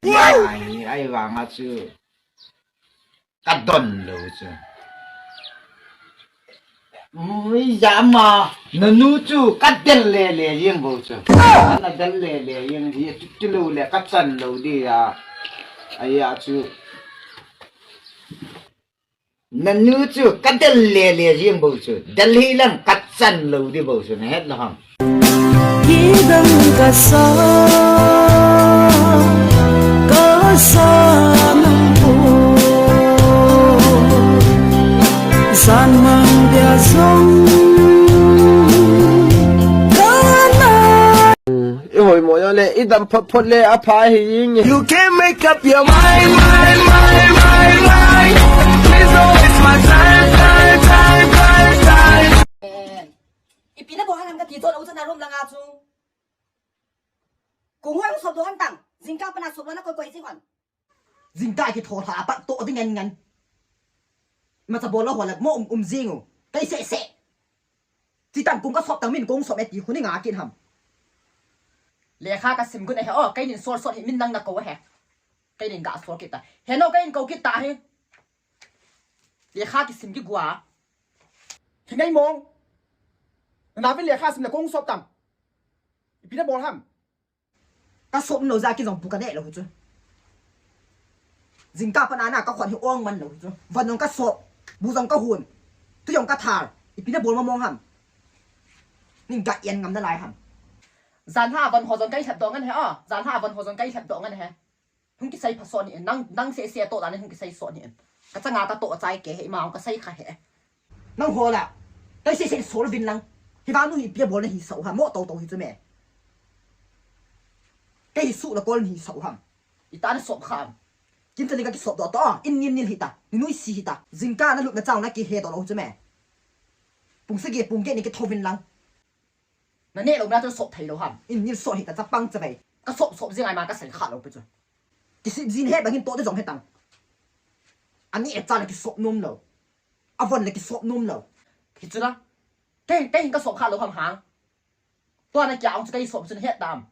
Ai, ai vang a chu. Ka don lou chu. Ui, jama, nanu chu ka del le le jing bou chu. Na del le le jing hi chu ti lou le ka chan lou di a. Ai a chu. Nanu chu ka del le le jing bou chu. Del hi lang ka chan lou di bou chu. Na het lou ham. Kidang ka sa, ka sa nang po. San mang dia song, ka na. I hoi mo yo le, i dam phot phot le, a pha hi ing. You can make up your mind, mind, mind, mind, mind. Please don't waste my time, time, time, time, time. Ipi na bol ham kati chu, lo chu na room langa chu. Kong hoi sop lou ham tang. Jingkah pana sop lou na koi koi jing hon. Jingkah kithou lha apat to ding ngen ngen. Macha bol lou ho le mo um um jing u. Kei se se. Chi tang kong ka sop tang min kong sop e ti khu ni nga kin ham. Lekha ka sim gun e he o, kei nin sol sol hi min nang na ko he. Kei nin ga sol kit ta. He no kei nin ko kit ta he. Lekha kisim kigua. Hi ngai mong. Na vin lekha sim le kong sop tang. Ipi na bol ham. Ka sop lou ja ki jong pu ka ne lou chu. Jingkah pana na ka khon hi ong man lou chu. Van jong ka sop. Bu jong ka hun. Tu jong ka thar. Ipi na bol ma mong ham. Ning ka ian ngam na lai ham. Jan ha van ho jong kai lhep do ngan he a. Jan ha van ho jong kai lhep do ngan he. Hung kisei pha sot ni, nang, nang se se to dan hung kisei sot ni. Ka changa ka to chai ke he, ima hung ka sei kha he. Nang ho la. Kai se se sol vin lang. Hi vang nu hi pia bol na hi sau ha, mo to to hi chu me. Kai hi su la kol ni hi sau ham. I ta na sop kham. Kin ta ni ka ki sop do to, in nin nin hi ta. Ni nui si hi ta. Jingkah na lup na chang na ki he do lo chu me. Pung sa ge pung ge ni ki tho vin lang. Na ne lou na chu sop thei lou ham. In nil sop hi ta chapang chavei. Ka sop sop jing ai ma ka sei kha lou pi chu. Kisip jin he bang hin to te jong he tang. Ani e cha le kisop nom lou. A von le kisop nom lou. Hi chu la. Te, te hin ka sop kha lou ham hang. Tua na kia ong chu ka i sop chu na he tam.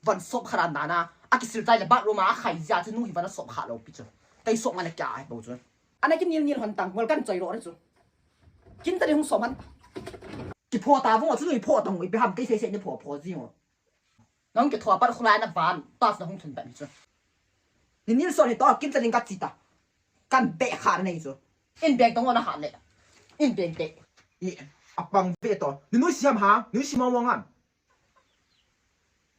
Von sop kha ran da na. A kisil chai le bathroom a khai jia chu nu hi von a sop kha lou pi chu. Ka i sop ma le kia ai bo chu. Ana ki nil nil hon tang, ngol kan choi ro re chu. Kin ta ni hung sop han. Ki pho ta vung chu nui pho tang ui pe ham kei sei sei ni pho pho jing o. Nang ki thoa pat khulai na van, tas na hung thun ban chu. Ni nil son ni to, kin ta ling ka chi ta. Kan be kha na nei chu. In beng tong na ha le. In beng te. I, a pang ve to. Ni nui siam ha, nui si mong mong ham.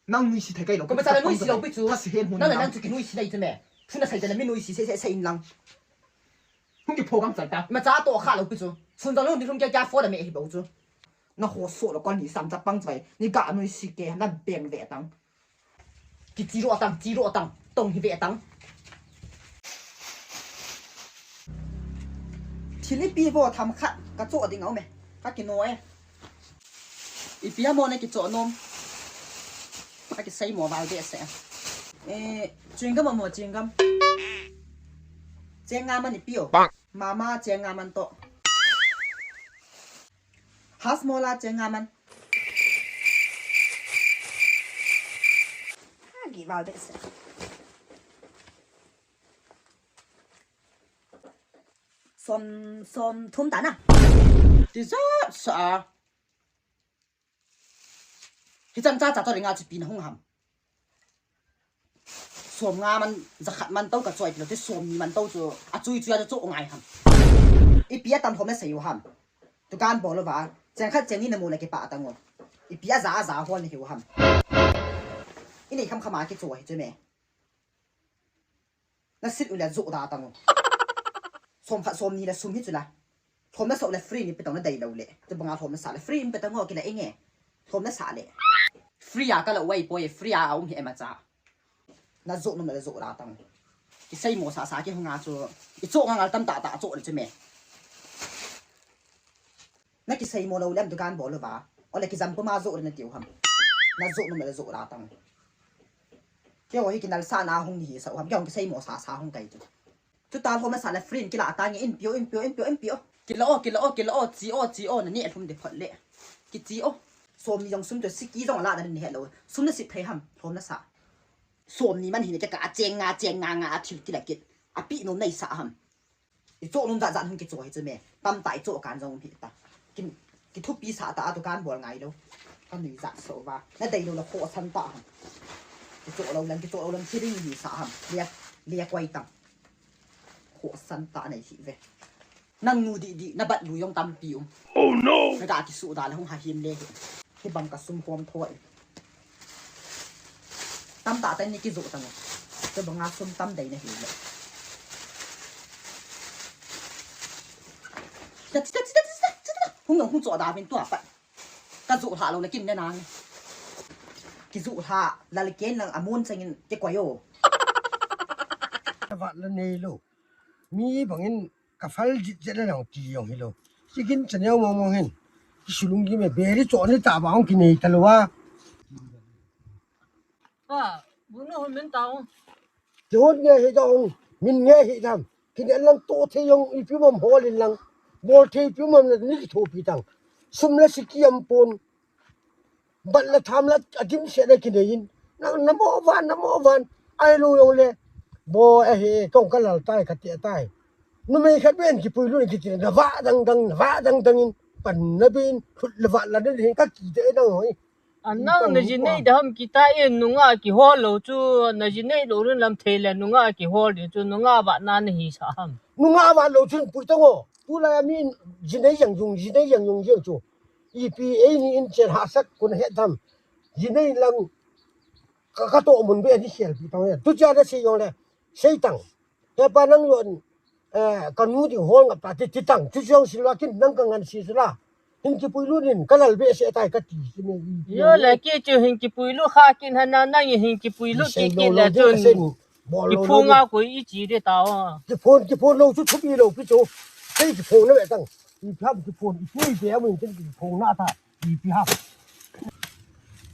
Nang nui si thei kai lou. Ko ma cha le nui si lou pi chu. Ka si hen hun. Nang le nang chu ki nui si lei chu me. Chu na sai ta le mi nui si se se se in lang. Hung ki pho gang chal ta. Ma cha to kha lou pi chu. Sun ta lou ni lum kya kya fo da me hi bo chu. Na ho so lo kon ni sam cha pang chai. Ni ga nui si ke na beng ve tang. Ki chi ro tang, chi ro tang. Tong hi ve tang. Thil ipi vo tham khat ka cho ding au me. Ka ki no e. Ipi a mo na ki cho nom. Ka ki sei mo val ve se. Eh, chewing gum a mo chewing gum. Cheng nga man ipi o. Mama cheng nga man to. Hasmola cheng nga man. Ha gi val ve se. Som, som thum ta na. Ti za sa. Hi chan cha cha to ringa chi pi na hung ham. Som nga man, za khat man to ka choi ti lo, ti som ni man to chu, a chui chui a chu ngai ham. Ipi a tan hom na sei u ham. Dukan bol lo va, cheng khat cheng ni na mu na ki pa tang u. Ipi a za a za hol ni hi u ham. I nei kham kham a ki chu hi chu me. Na sit u le zo da tang u. Som khat som ni le sum hi chu la. Lhom na sa le free ni pe tang na dai lo le. Chu banga lhom na sa le free in pe tang u ki la inge. Lhom na sa le. Free a ka la wai poi free a um hi ema cha. Na zo nom na zo da tang. Ki sei mo sa sa ki hung a chu. I cho nga ngal tam ta ta cho le chu me. Na ki sei mo lo lem dukan bol lo va. O le ki jam ko ma zo na tiu ham. Na zo nom na zo da tang. Kei o hi ki nal sa na hung ni hi sa u ham. Kei hung ki sei mo sa sa hung kai chu. Chu ta lhom na sa le free in ki la ta nge in pio, in pio, in pio, in pio. Ki la o, ki la o, ki la o, chi o, chi o, na ni a lhum de phot le. Ki chi o. Som ni jong sum to si ki jong la da ni he lo. Sum na si thei ham, lhom na sa. Som ni man hin ke ka cheng nga, cheng nga nga a thil kila kit. A pi nom nei sa ham. I cho nom jat jat hung ki cho hi chu me. Tam ta i cho kan jong hi ta. Kin ki thupi sa ta a tu kan bol ngai lo. Ka nui jat so va. Na dei lo la kho san ta ham. Ki cho lo lang, ki cho lo lang, ki ring hi sa ham. Lia, lia kwai tang. Kho san ta nei hi ve. Nang nu di di, na bat lu jong tampi um. Oh no! Na ga ki su da la hung ha him le hi. Hi bang ka sum hom thoi. Tam ta ta ni ki zo ta ngo. Chu banga sum tam dei na hi le. Ta, ta, ta. Hung, hung cho da vin tua pat. Ka zu hla lo na kin na nang. Ki zu hla la le ken lang a mun changin ke koi o. Vat la nei lo. Mi bangin ka fal jit jit la nang ti jong hi lo. Sigin chanel mong mong hin. Ki sulung ki me beri cho ni ta bang ki nei ta lo wa. Pa, bu no hon men tao. Ti hon nge hi dong, min nge hi dam. Kin en lang to thei jong ipi mom hol in lang. Bol thei ipi mom na ni ki thopi tang. Sum la si ki am pon. Bat la tham la a dim se na ki nei in. Na, na mo van, na mo van. Ai lo jong le. Bo a he, kong ka lal tai, ka ti tai. Numei khat ben ki pui lu ki ti na va dang dang, na va dang dang in. Pan na bin, thut la va la na hin ka ki te dang hoi. Anang na jinei da ham kita e nunga kihol lo chu, na jinei lo rin lam thei le nunga kihol di chu, nunga va na na hi sa ham. Nunga va lo chun pui tang o. Tu la mi jinei jang jung, jinei jang jung jeng chu. Ipi ei ni in chen ha sak kun he tham. Jinei lang ka, ka to mun be ni khel pi tang e. Tu cha na sei jong le. Sei tang. He pa nang yon, eh, ka nu ding hol ngap ta ti, ti tang, chu chang silwa kin nang ka ngan si sula. Hin ki pui lu nin, ka lal be se tai ka ti si me. Yo le ki chu hin ki pui lu kha kin hana nang hin ki pui lu ki ki le chun. Ki phung a koi i chi de ta o. Ki phung, ki phung lo chu thupi lo pi chu. Sei ki phung na ve tang. I pham ki phung, i pui be amun tin ki phung na ta. Ipi ha.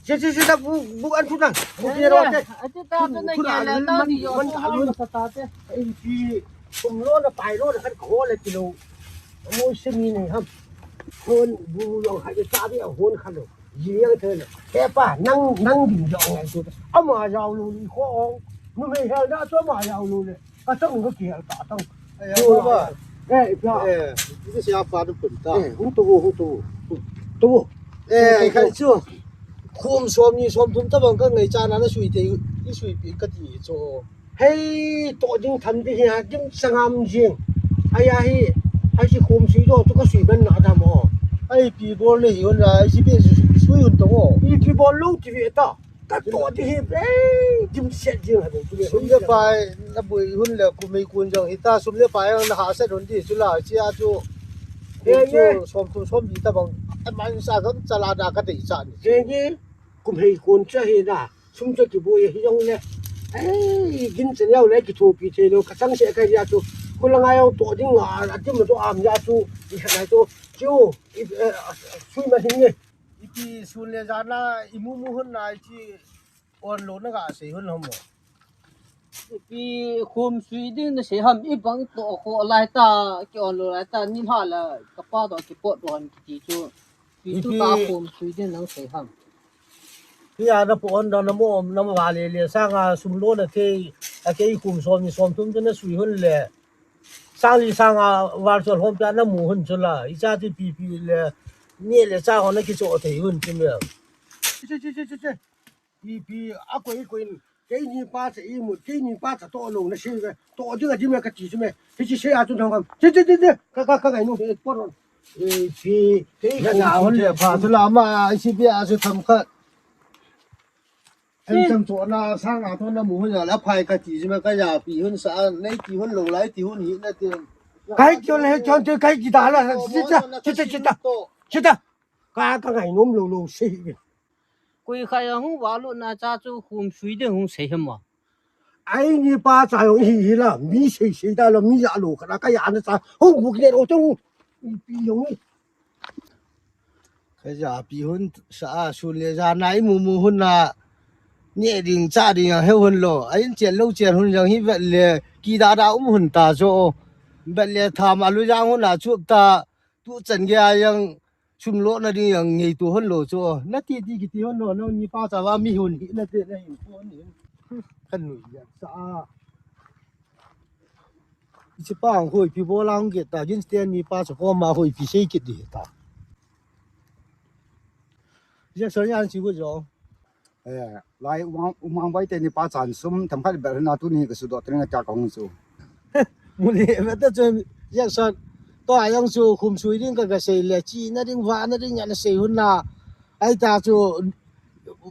Che, che, che, ta bu, bu an thu na. Bu ki ro te. Ati ta te na ke la na ni yo. Man ka lu sa ta te. Ipi sum lo na pai lo na khat ko le kilo. Mo se mi nei ham. Hon bu yong ha ta be hon kha lo. Yi yang te na. Ke pa nang, nang ding yong ngai tu. Ama jao lu ni ko ong. Nu me hel na to ama jao lu le. Ka tang ko ki hel ka tang. Ai, ho ba. Eh, ipi ha. Eh, ni se apa tu pun ta. Eh, hung tu, hung tu. Tu. Eh, ai khai chu. Khum som ni som thum ta bang ka ngai cha na na sui te, i sui pi ka ti chu. Hei, to ding tham di hi ha, dim sangam jing. Ai a hi, ai si khum sui do tu ka sui ben na da mo. Ai pi bol le hi hon la, ai si pi sui, sui hon to mo. I pi bol lo ti ve ta. Ka to ti hi, eh, dim set jing ha ding tu ve. Sum le pai, na bui hun le kum mei kun jong hi ta, sum le pai na ha set hun ti chu la, chi a chu. Eh, chu eh. Som thum som bi ta bang. Ai man sa gam cha la da ka dei cha ni. Eh, eh. Kum hei kun cha hi na. Sum cha ki bui hi jong le. Eh, gin cha neo le ki thopi thei lo, ka chang se ka ya chu. Ko la ngai jong to ding a, a dim to am ya chu. I kha nai chu. Chu, i, eh, sui ma hin ni. Ipi sun le jan a i mu mu hun na i chi on lo na ga sei hun lo mo. Ipi khum sui ding na sei ham i bang to ko lai ta ki on lo lai ta ni ha la ka pa to ki pot don ki ti chu. Ipi tu ta khum sui ding nang sei ham. Pi a na po on da na mo na ma va le le sanga sum lo na thei a kei khum som ni som thum te na sui hun le. Sang li sanga val chol hom pia na mu hun chu la. I cha ti pi pi le. Ni le cha ho na ki cho thei hun chu me. Che, che, che, che, che. Pi pi a koi koi. Kei ni pa cha i mu, kei ni pa cha to lo na sei ve. To ding a ding me ka ti chu me. Ti chi sei a chu nang kam. Che, che, che, che. Ka, ka, ka ngai nu he por. E pi. Kei na na hon le pha chu la ma, i si bia chu tham khat. An cham cho na sang a to na mu hun ya la phai ka ti ji ma ka ya pi hun sa nei ti hun lo lai ti hun hi na ti. Kai cho le cho te kai ki da la. Chi ta, chi ta, chi ta. Chi ta. Ka, ka ngai nom lo lo sei ve. Koi kha ya hung va lo na cha chu khum sui de hung sei hem ma. Ai ni pa cha jong hi hi la, mi sei sei ta lo, mi ya lo kha ka ya na cha. Hung bu ki le ro chu. Pi jong ni. Ka ja pi hun sa a sun le ja nai mu mu hun na. Ni ding cha ding a he hun lo. A in chen lo chen hun jong hi vet le ki da da um hun ta jo. Vet le tham a lu jang hun a chup ta. Tu chan ge a jang sum lo na ding jang ngei tu hun lo jo. Na ti ti ki ti hun lo, no ni pa cha va mi hun hi na te na hin ko ni. Ka nui jeng sa a. Hiche pa ang hoipi bol a hung kit ta, Jin Stan ni pa chu koma hoipi sei kit di ta. Jackson yan si gu jo. Eh, lai umang, umang bai te ni pa chan sum themkhat ber na tuni ka sudoh teni na ka hung chu. Muli, mata chu Jackson. To ayang chu khum sui ding ka ka sei le chi na ding va na ding ya na sei hun na. Ai ta chu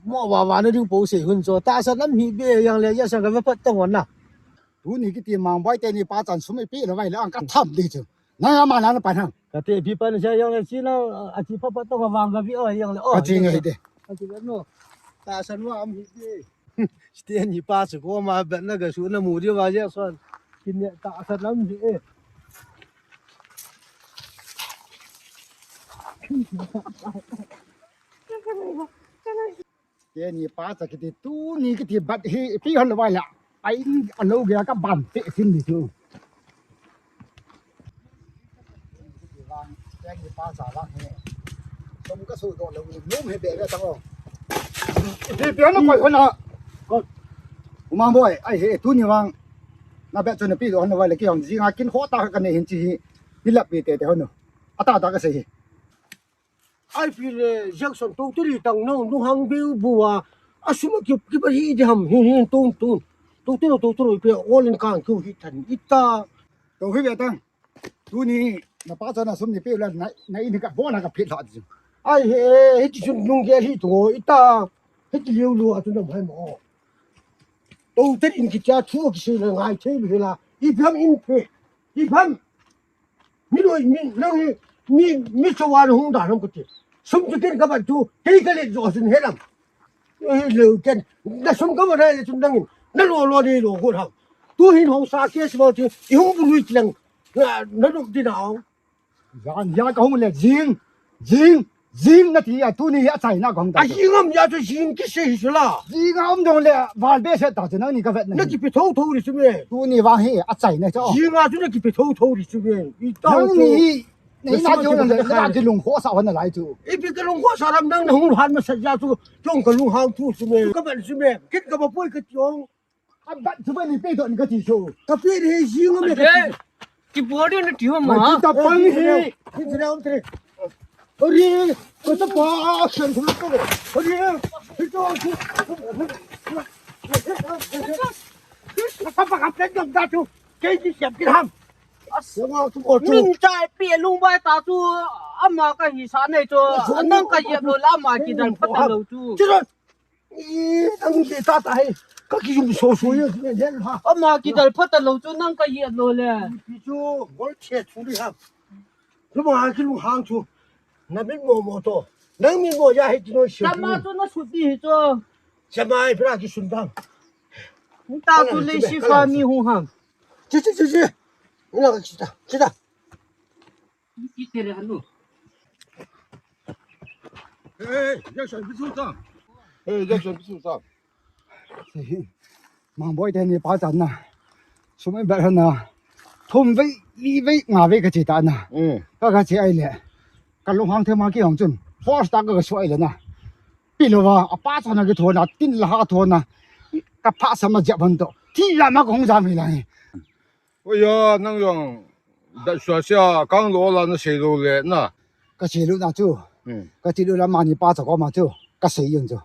mo va va na ding po sei hun chu. Ta sa nam hi be yang le Jackson ka va pat tong na. Tuni kiti mang bai te ni pa chan sum ipi lo vai le ang ka tham di chu. Na ya ma na na pa na. Ka te pi pa na sa yang le chi na a chi pa pa tong ka vang ka vi o yang le o. Ka chi ngai de. Ka chi no. Ta sa no am hi be. Stan ni pa chu koma bet na ga su na mu di va Jackson. Kin ne ta sa lam di e. Stan ni pa cha kiti tuni kiti bat hi pi hon vai la. Ai a lo ga ka ban te sin di chu. Stan ni pa cha la he. Som ka sudoh lo ni num he be be tang o. Pi pi na koi hon a. Ko. Umang boi, ai he tuni vang. Na bet chu na pi doh hon vai la ki hong jing a kin ho ta ka ne hin chi hi. Pi lap pi te te hon. Ata ta ka sei hi. Ai pi le Jackson to tiri tang no nu hang beu bu a. A sum a ki ki ba hi di ham hi hi tun tun. To tiri to tiri pe all in kang ku hi than ita. To hi be tang. Tuni na pa cha na sum ni pe la na na in ka bo na ka phit la di. Ai he he ti sun nung ge hi to ita. He ti liu lu a tu na mai mo. To tiri in ki cha thu ki se na ngai thei lu la. I pham in pe. I pham. Mi loi mi nang hi mi mi chawan hung da nam kati. Sum chu ken ka ban chu kei ka le jo sin he lam. Ei lo ken na sum ka ban le chun nang na lo lo ni lo ko ham. Tu hin hong sa ke si ba ti i hung bu lui lang. Na na dok di na. Yan ya ka hung le jing jing Jing na ti a tuni hi a chaina gong ta. A jing am ya chu jing ki sei hi la. Jing a um dong le val be se ta chu nang ni ka vet na. Na ki pe tho tho ri chu me. Tuni vang hi a chaina chu. Jing a chu na ki pe tho tho ri chu me. I ta nang chu ni hi. Nei na chu na na ki lung kho sa hon na lai chu. I pi ka lung kho sa ram nang na hung han ma sa ya chu. Chong ka lung hang thu chu me. Ka ban chu me. Kit ka ba poi ka chong. A bat chu ba ni pe to ni ka ti so. Ka pe re jing me ka ti. Ki body na ti ho ma. Ki ta pang hi. Ki tre um tre. Ori, ko ta pa action ko ko. Ori, ito. Ka pa ka pe dam da tu. Ke ji siap ki ham. As. Min chai pe lung bai ta tu. Ama ka hi sa nei tu. Nang ka yep lo la ma ki dan pa ta lo tu. Ih, nang hi ta ta hi. Ka ki yum so so ye, ye, ye, ha. Ama ki dal phat lo chu nang ka yet lo le. Pi chu, gol che chu ri ha. Lu ma ki lu hang chu. Na min mo mo to. Nang min mo ya hi chu no shi. Chama chu na su ti hi chu. Chama ai pra ki sun dang. Ta tu le shi fa mi hu hang. Chi, chi, chi, chi. Ina ka chi ta, chi ta. Ki tere hanu. Hey, Jackson, bisu ta. Hey, Jackson, bisu ta. Mang boi te ni pa chan na. Sum in ber na. Thum vei, li vei, nga vei ka chi ta na. Mm. Ka ka chi ai le. Ka lung hang the ma ki hong chun. Force ta ka ka su ai le na. Pi lo va, a pa chan na ki tho na, tin la ha tho na. Ka pha sa ma jep han to. Thi la ma ka hong jam hi la hi. Oi ya, nang jong da sua sia kang lo la na sei lo le na. Ka sei lo na chu. Hmm. Ka ti lo la ma ni pa cha ko ma chu. Ka sei yun chu.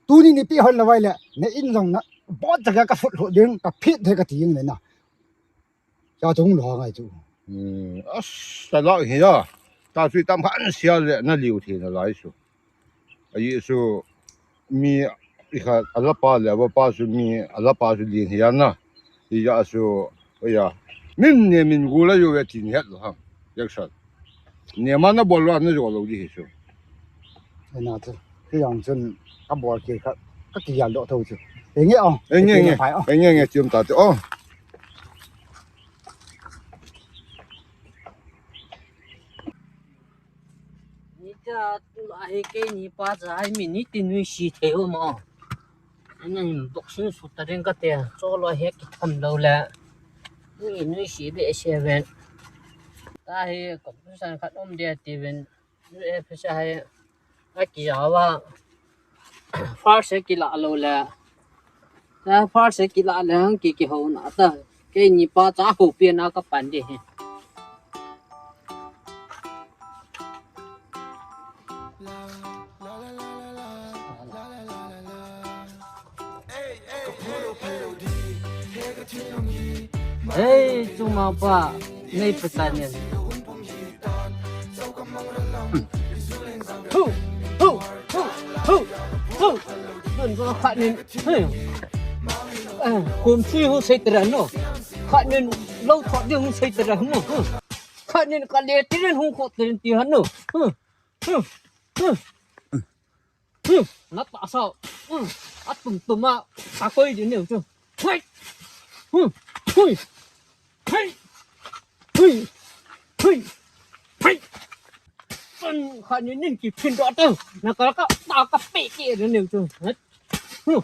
Tuni ni pi hon la vai le. Na in jong na. Bot cha ka fut lo ding ka phit the ka ti yun le na. Cha chung lo ngai chu. Hmm. As ta la hi ya. Ta sui tam khan sia le na liu thi na lai su. A Jesu mi i kha a lapa le a vapa su mi a lapa su lin hi a na. I ya su, o ya. Min ne min gu la yo ve tin het lo hang. Yak sat. Ne ma na bol lo na jo lo di hi su. Ai na chu. Ki yang chun ka bol ki kha. Ka ki ya lo tho chu. Eng nge ong. Eng nge nge. Eng nge nge chiom ta te ong. Ni cha a he ke ni pa cha ai mi ni ti nui si the o mo. Ani boxing su ta ring ka te cho lo he ki tham lo le. Ni nui si be se ven. Ta he competition khat um de ti ven. Ni e phe sa he. A ki ya wa. First he ki la lo le. Ka first se kila le hang ki ki ho na ta. Keini pa cha ho pi na ka pan de he. Hei, chuma pa, nei patan nin. Hu, hu, hu, hu, hu. Tun ko khat nin. Hei. Eh, kum sui hu sei tera no. Khat nin lo thot ding hu sei tera no. Hu. Khat nin ka le tirin hu ko tirin ti han no. Hu. Hu. Hu. Hmm, na ta sao. Hmm, a tum tum a, ta koi di neu chu. Hoi. Hmm, hui. Hei. Hui. Hui. Hei. Tan kha ni nin ki phin do ta. Na ka ka ta ka pe ke di neu chu. Hei. Hmm.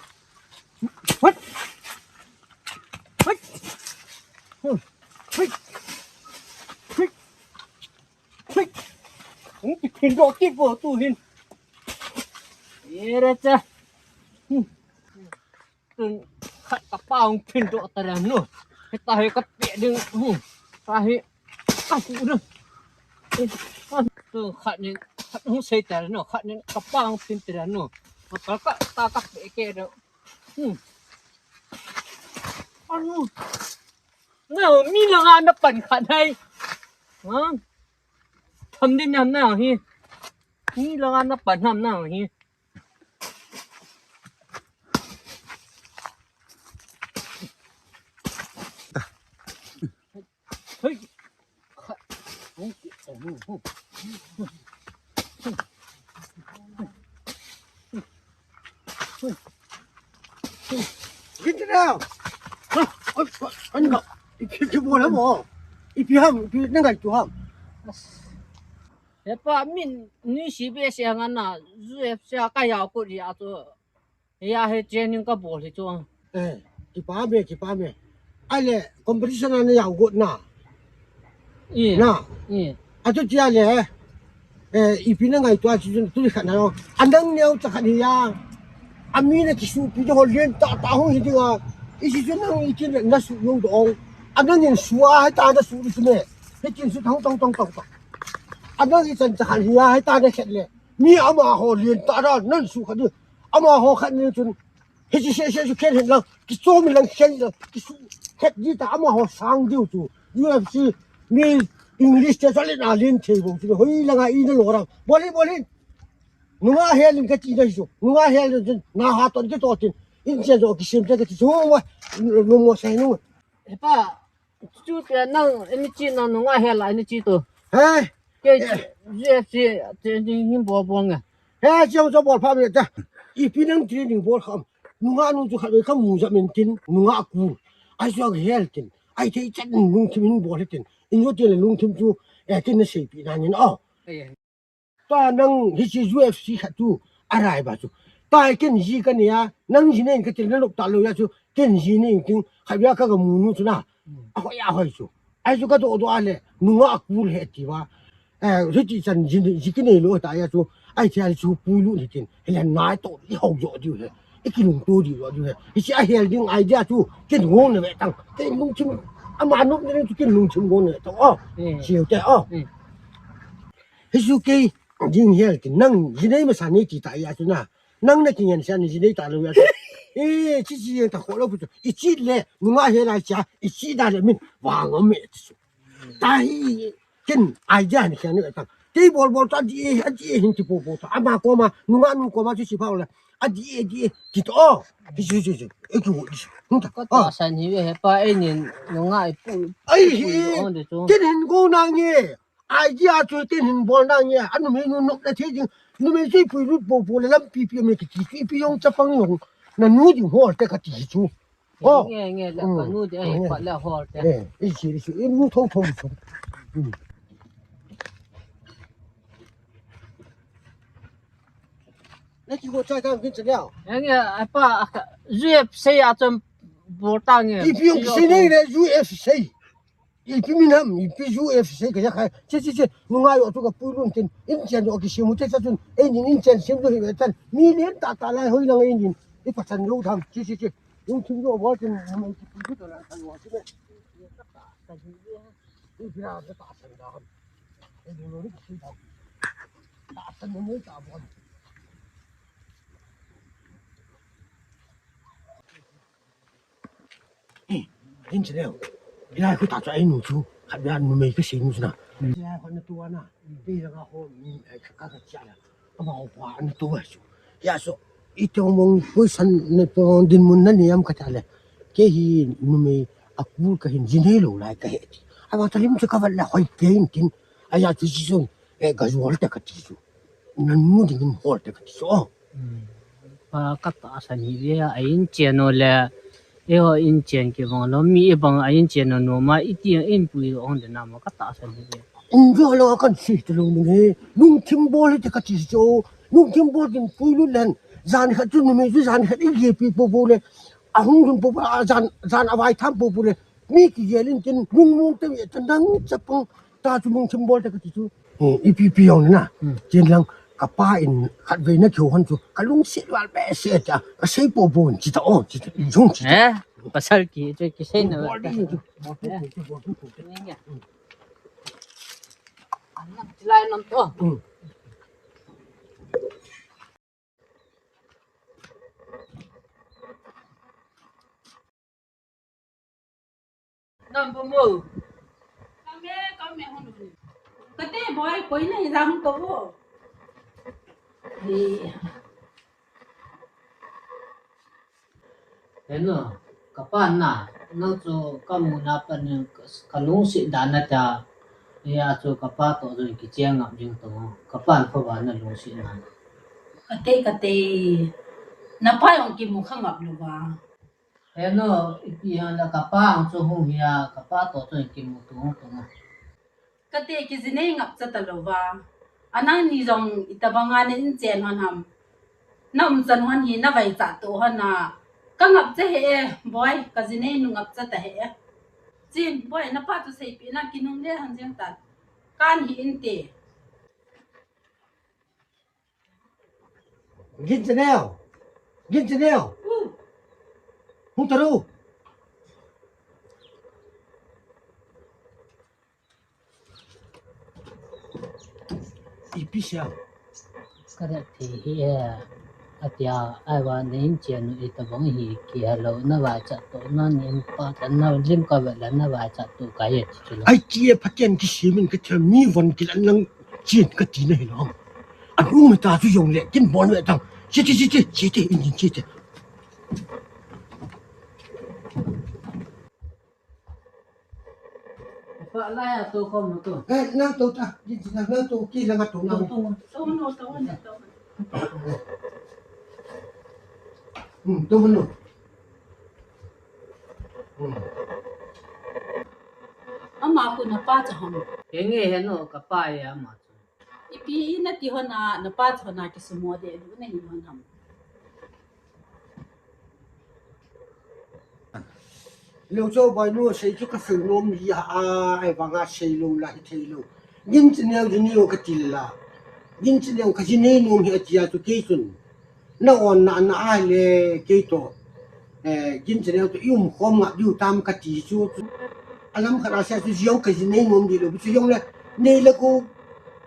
Hoi. Hoi. Hmm. Hoi. Hoi. Hei. Hung ki phin do ki bo tu hin. Ye re cha. Hmm. Tun khat ka pa hung phin do ta ra no. Heta hi ka pe ding. Hmm. Ta hi ka hu ding. Tun khat ni khat hung sei ta ra no. Khat ni ka pa hung phin ta ra no. Ka ka ta ka pe ke do. Hmm. Anu. Na mi la nga na pan khat hai. Ha? Tham din nam na hi. Mi la nga na pan nam na hi. Hei. Gin te na. Ha? Oi, oi, oi, ipi, ipi bol ham o? Ipi ham, ipi na ngaito ham? Hepa, min ni si be se nga na, U F C a ka yau ko ri a to. Ya he training ka bol hi chu. Eh, kipa me, kipa me. Ahile, competition a na yau got na. I. Na. I. Atu tia le. Eh, ipi na ngaito a chu tu khat na yo. Anang neo cha khat hi ya. Ami na kisupi ho lien tah tah ho hi ding a. I si chu nang i kin na su yo do. Anang in su a hai ta na su di su me. He kin su thang tong tong tong tong. Anang i chan cha khat hi ya hai ta na khet le. Mi amaho lien tah a nan su khat di. Amaho khat ni chun. Hiche se se su khen hen lang. Kichom lang khen lang. Kisu khet di ta amaho sang diu chu. U F C mi English te sa le na lien thei bo chu. Hoi langa i na lo rang. Bol in, bol in. Nunga hel in ka ti na hi chu. Nunga hel in chun. Na ha ton ke to tin. In chen jo kisim te ka ti chu. Wa. Nu mo sai nu. Hepa. Chu te nang, ini chi nang nunga hel a, ini chi to. He? Ke U F C, te ni hin bol bol nga. He, chi jo bol pha me ta. Ipi nang training bol kham. Nunga nu chu khat ve kham mu ja men tin, nunga ku. Ai chu hel tin. Ai te chan nung thim hin bol tin. In jo te le lung thim chu, eh, tin na sei pi na nin o. Ei. Ta nang hiche U F C khat chu arai ba chu. Ta ken ji ka nei a, nang ji nei ka til na lop ta lou a chu, ken ji nei ting, khat bia ka ga mu nu chu na. Hmm. A hoi a hoi chu. Ai chu ka do do a le, nunga a kul he ti ba. Eh, hiche chan ji, ji ki nei lou ta a chu. Ai chu ai chu pui lou ni tin. He le nai to i hou jo diu he. I ki lungto diu lou diu he. Hiche a hel ding idea chu, ken ngong na ve tang. Ken lungthim, ama nop na chu ken lungthim ngong na ve tang. Oh. Hmm. Siu te, oh. Hmm. Hichu kei, jing hial kin, nang jinei masa nei ti ta a chu na. Nang na kingensia nei jinei ta lou a chu. Eh, chi chi jeng ta kho lou pu chu. I chi le, nunga he lai cha, i chi da le min, vang om me ti chu. Ta hi, ken, idea ni khen ni ta. Kei bol bol ta di e, a di e hin ti po po ta. Ama koma, nunga nu koma chu chi pha le. A di e, di e, ti to. Hi chu chu chu. E ki wo di. Hung ta. Ka ta san hi ve hepa, ei nin, nunga i pu. Ai hi. Ken hin go na nge. Idea chu tin hin bol na nge, a numei nu nop le thei ding, numei chu pui lut po po le lampi pi me kiti chu, ipi jong chapang jong, na nu ding hol te kati chu. Oh. Nge, nge, le, mm, ka nu ding, ai, nge, pa le hol te. Eh, i chi, i chi, i mu tho tho chu. Mm. Na ki go chai kam kin chai. Nge, ai pa, U F C a chom bol ta nge. Ipi jong sei nei le U F C. Ipi min ham, ipi U F C ka ja khai. Che, che, che, nunga yo chu ka pui lun tin. In chen yo ki simu te cha chun. Ei nin in chen sim lou hi ve tan. Mi lien tah tah lai hoi lang ei nin. I pa chan lou tham. Che, che, che. Lungthim jo bol tin numei kipui chu toh la kan wa chu ne. Ka ji. Ipi a ka tahsan da ham. Ei ding lo ni ka si da. Tahsan numei ta bol. Hin chi leo. Ila khu ta chu ei nu chu. Khat bia numei ka si nu chu na. Ila khu na tu na. Pi la ka ho mi ka ka cha la. Ama ho pa na tu chu. Ya so. I tong mong pui san na tong dinmun na niam ka ta le. Kei hi numei a kul ka hin ji nei lo lai ka he ti. Ama ta lim chu ka vat la hoi kei in tin. Aya chu ji sun. E ka jol ta ka ti chu. Nan mu ding in hol te ka ti so. Pa ka tahsan hi ve a in chen o le. E ho in chen kibang lo mi e bang a in chen o no ma i ti in pui lo ong de na ma ka tahsan hi ve. In jo lo kan si te lo ni he. Lungthim bol te ka ti so. Lungthim bol din pui lu len. Jan khat chu numei chu jan khat i ye pi po po le. A hung dun po po a jan jan a vai tham po po le. Mi kigel in tin lungmong te mi te nang chapang ta chu lungthim bol te ka ti chu. Hmm, ipi pi jong na. Hmm. Chen lang ka pa in khat vei na keu hon chu ka lungset val behseh ta ka sei po po in chi ta o chi ta. Jong chi ta. Eh, pasal ki chu ki sei na. Bol ding chu. Bol ding chu, bol ding chu. Ni nge. An na chi lai non to. Hmm. Nam bu mu. Kame, kame hon. Kate boy, koi na hi jam to wo. Ni. Heno, ka pa na, nang chu ka mu na pa ni ka lungset dan na ta. Hia chu ka pa to jong kicheng ngap ding to. Ka pa kho ba na lungset na. Kate, kate. Na pa jong kimu kha ngap lo ba. Heno, ipi ham la ka pa ang chu hung hia, ka pa to chu kimu tung tung. Kate kijinei ngap cha ta lo va. Anang ni jong itobang a na in chen hon ham. Na um chan hon hi na vai cha to hon a. Ka ngap cha he e, boy, ka jinei nu ngap cha ta he e. Chin, boy, na pa chu seipi na kinung le han jeng ta. Kan hi in te. Gin Chaneo. Gin Chaneo. Hung taru. Ipi siam. Ka da ti hi e. Atia, ai va na in chen u itobang hi kiha lo na va cha to na ni pa ta na lim ka va la na va cha to ka ye ti chu lo. Ai ti e phaten kisimin ka thil mi von kilan lang chen ka ti na hi lo. An um ta chu jong le kin bon ve tang. Chi ti chi ti chi ti in chi ti. Fa la ya to ko mo to. Eh, na to ta. Ji ji na to ki la ma to na. To to to no to no to. Hmm, to no. Hmm. Ama khu na pa cha ham. Henge heno ka pa e ama. Ipi na ti hon a, na pa chon a kisumo de lu na hi hon ham. Lo cho bai no sei chu ka sei nom hi a, ai vang a sei lo la hi thei lo. Gin Chaneo ji ni o ka ti la. Gin Chaneo ka ji nei nom hi a ti a chu kei chun. Na on na na ai le kei to. Eh, Gin Chaneo to i um khom nga diu tam ka ti chu. Alam khat a sia chu jong ka ji nei nom di lo chu jong le. Nei le ko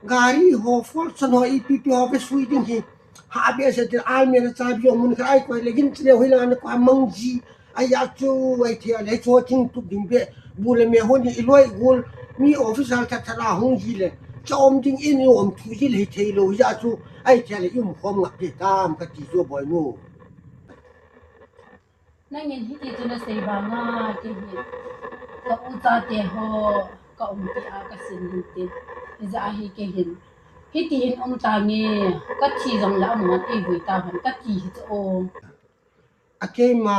gari ho Fortuner ho ipi pi ho ve sui ding hi. Ha be se tin almirah chabi jong mun khat ai koi le Gin Chaneo hi la na ko mang ji. Ai ya chu ai thei le chu thing tu ding be. Bu le me ho ni i loi gul. Mi officer that that a hung ji le. Cha om ding in i om thu ji le thei lo ya chu. Ai thei le i um khom nga pe tam ka ti chu boi nu. Nangin hiti chu na sei vang a, kei hi ka u chate ho, ka um ti a ka sin hin tin. Hijeh a hi kei hin. Hiti hin um tange, ka thi jong le amun ei vui ta hon, ka ti hi chu o. A keima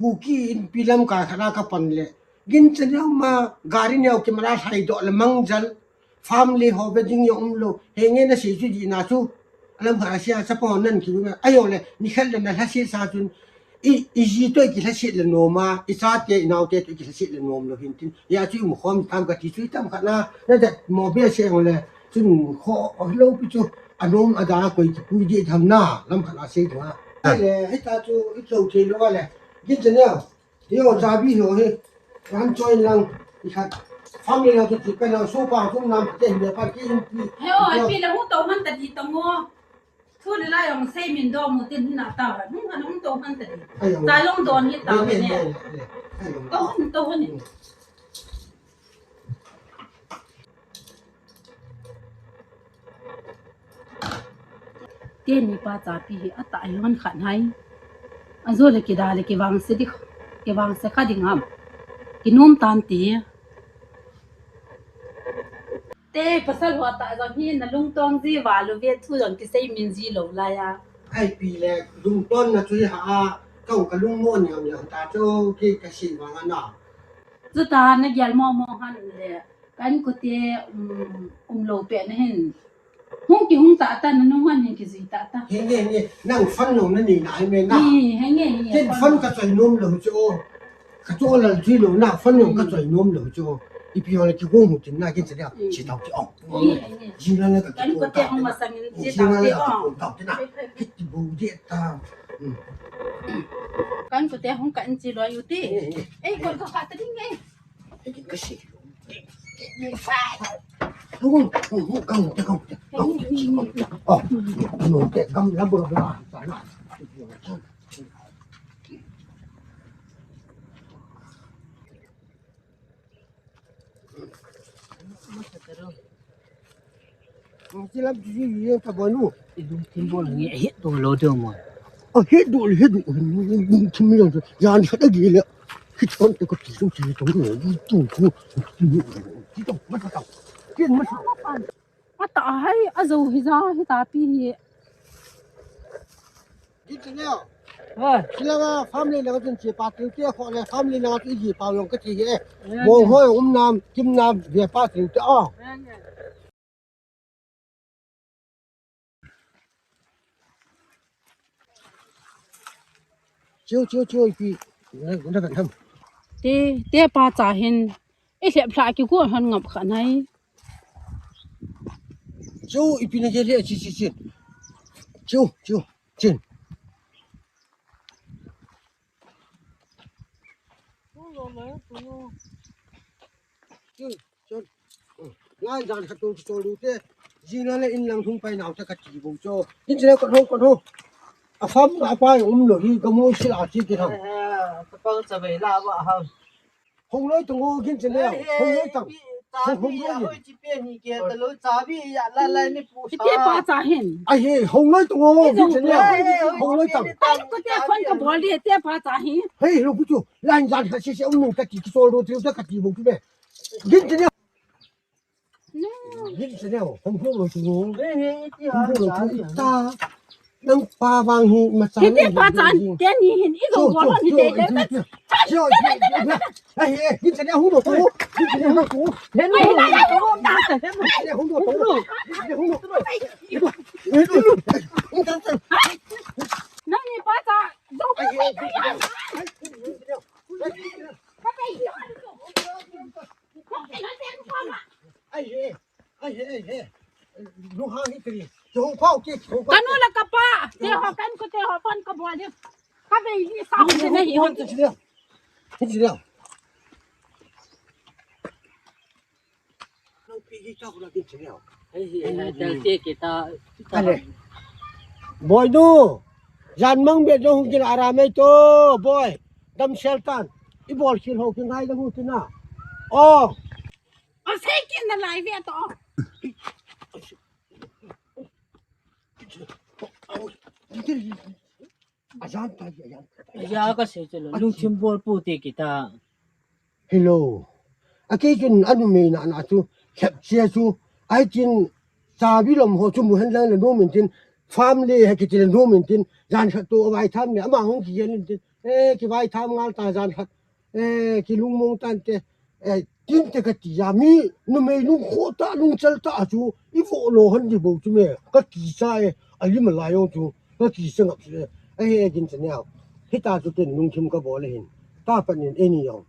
Kuki inpi lamkai khat a ka pan le. Gin Chaneo ma gari neo camera lhai doh le mangjal. Family ho wedding jong um lo. Henge na sei chu di na chu. Alam khat a sia chapang nan ki na. Ayo le, ni khat le na lhaset sa chun. I, i ji to i ki lhaset le nom a. I chate, i naote to i ki lhaset le nom lo hin tin. Ya chu i mu khom tam ka ti chu i tam khat na. Na dat mo be se le. Chun kho lo pi chu. A nom a da koi ki pui di tham na. Lam khat a sei thua. Le, hita chu i lo thei lo le. Kitchen ya. Yo, chabi yo he. Kan choi lang. Ikhat. Family lang tu chipen lang. Sopa kum nam te hin pa ki in pi. He o, pi la hu to man ta di to mo. Thu le la yong sei min do mo tin hin a ta. Hung han hung to man ta di. Ai yong. Cha long don hi ta ne. Ai yong. To han to han. Teni pa chapi hi atah lon khat hai. Ajo le kida le kivang se di, kivang se kha ding ham. Kinom tan ti. Te pasal ho ta jong hi na lungtong ji va lu ve thu jong kisei min ji lo la ya. Ai pi le lungton na chu ha a, kau ka lungmo ni ang yang ta chu ki ka si va na. Chu ta na gel mo mo han le. Kan ko te, um, um lo pe na hin. Hung ki hung ta ta na nung han hin ki ji ta ta. He nge, he nge, nang fan lo na ni na ai me na. Ni, he nge, he nge. Ken fan ka choi nom lo chu. Ka chu la ji lo na fan lo ka choi nom lo chu. Ipi ho le ki hung hu tin na kin se da. Chi tau ki ong. Ni, he nge. Ji la na ka ki ko ta. Kan ko te hung ma sang in ji tau ti ong. Ki ti bu de ta. Kan ko te hung ka in ji lo yu ti. Ei, ko ka ka ta ding ei. Kasi. Oh, no, te gam la bula bula. Ang silam di di di ta bonu. Idung timbol ngi hit do lo do mo. A hit do hit do. Idung timbol yan sa da gi le. Hit kon te ko ti su ti to lo. Tu ku. Ti to ma ta. Ti ma ta. Ata hai ajo hi ja hi ta pi hi. Gin chineo. Ha. Silanga family na ka chun chi pa tiu te kho le family na ka chi pa yong ka chi he. Mo hoi um nam kim nam ve pa tiu te a. Chiu chiu chiu ipi. Na na kan tham. Te te pa cha hin. I hlep hla ki ko han ngap kha nai. Chiu ipi na ke le chi chi chi. Chiu chiu. Chin. Chin, chin. Lai jan khat tu chol lu te. Jing le in lang thung pai nau te ka ti bo cho. In che ko ho ko ho. A fam a pai um lo hi ka mo si la chi ki thang. Ka pang cha ve la ba ha. Hung loi tung o gin chen leo, hung loi tang. Hung, hung loi. Hiti pa cha hin. Ai he, hung loi tung o gin chen leo. Hung loi tang. Ai, ko te phone ka bol di, te pa cha hin. Hei, lo pu chu, lan jan kha se se um nung ka ti, ki sol ro ti, ka ti bo ki be. Gin chen leo. Gin chen leo, hung hung loi tung o. Hung hung loi tung ta. Nang pa vang hi ma cha. Hiti pa cha, te ni hin i lo bol ni te te. Ai, eh, gin chen leo hung loi tung o. Gin chen leo hung loi tung o. Gin chen leo hung loi tung o. Gin chen leo hung loi tung o. Nang ni pa cha, do pa. Ai, eh. Ai, he, ai, he, ai, he. Lu ha hi tri. Chu khau ki, chu khau. Kanu la ka pa. Te ho kan ko te ho pan ka bol di. Ka ve ni sa ho ne hi ho. Hi ji leo. Hi ji leo. Nang pi hi ka la ki ji leo. Hei hi, hei, te te ke ta. Ale. Boy du. Jan mang be do hung ki la ara mai to, boy. Dam sel tan. I bol khil ho ki ngai la hu ti na. Oh. A sei kin na lai ve to. Ajan ta, ajan ta. Ya ka sei che lo, lungthim bol pu te kita. Hello. A kei chun a numei na na chu, khep che chu. Ai chin, chabi lom ho chu mu hen lang le nom in tin. Family he kiti le nom in tin. Jan khat to vai tham le, ama hung ki yen in tin. Eh, ki vai tham ngal ta jan khat. Eh, ki lungmong tan te. Eh, tin te ka ti a mi, numei lungkhoh ta, lungchal ta a chu, i vo lo han di bo chu me, ka ti cha e, a lim a lai jong chu, ka ti cha ngap chu e, a he gin cha neo. Hita chu ken lungthim ka bol a hin, ta pan in e ni jong.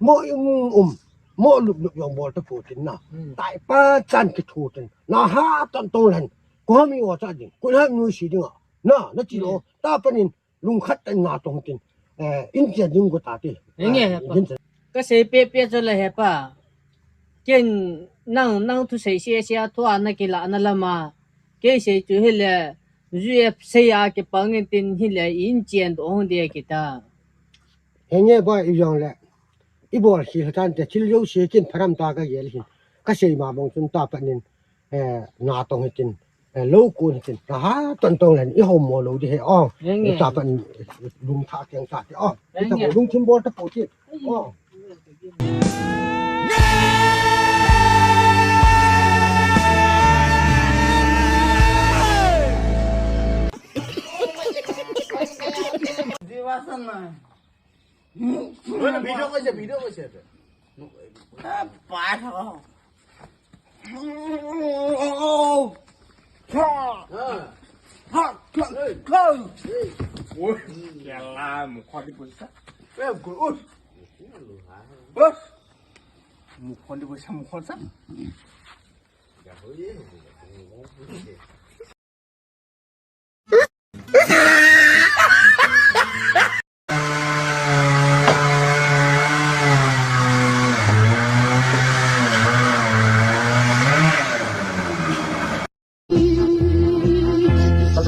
Mo i um um, mo lup lup jong bol ta po tin na. Hmm. Tai pa chan ki thu tin, na ha ton tong len, ko mi o cha ding, ko ha nu si ding a, na, na ti lo, hmm, ta pan in, lungkhat tah in na tong tin. Eh, in chen ding ko ta ti. Enge, ah, he pa. In chen. Ka sei pe pe chu le he pa. Ken nang, nang thusei sia sia thu ana kila na lama. Kei sei chu hile, U F C a kipang in tin hile, in chen do hung de kita. Henge ba i jong le. I bol si hatan te thil jouse kin pharam ta ka gel hin. Ka sei ma bang chun ta pa nin, eh, na tong hitin. Eh, lo kun tin, ta ha, ton tong len, i hom mo lo di he, ong. Eng, eng. Ta pan, lung tha keng ta ti, ong. Eng, eng. Lung thim bol ta pu ti, ong. Video ko siya, video ko siya. Apa? Ha. Ha. Ha. Hey. Hey. Oi, yala, mukhon di pusa. Eh, go, oi. Oi. Mukhon di pusa, mukhon sa.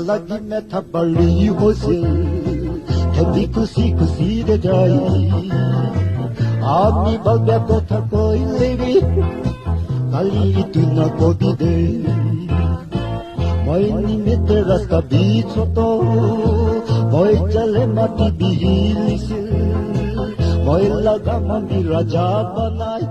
Lagi me thabali ho se, kedi kusi kusi de jai. Ami balbia ko tha koi levi, kali tu na ko di de. Moi nimit rasta bichoto, moi chale mati bihili se, moi laga mandi raja banai.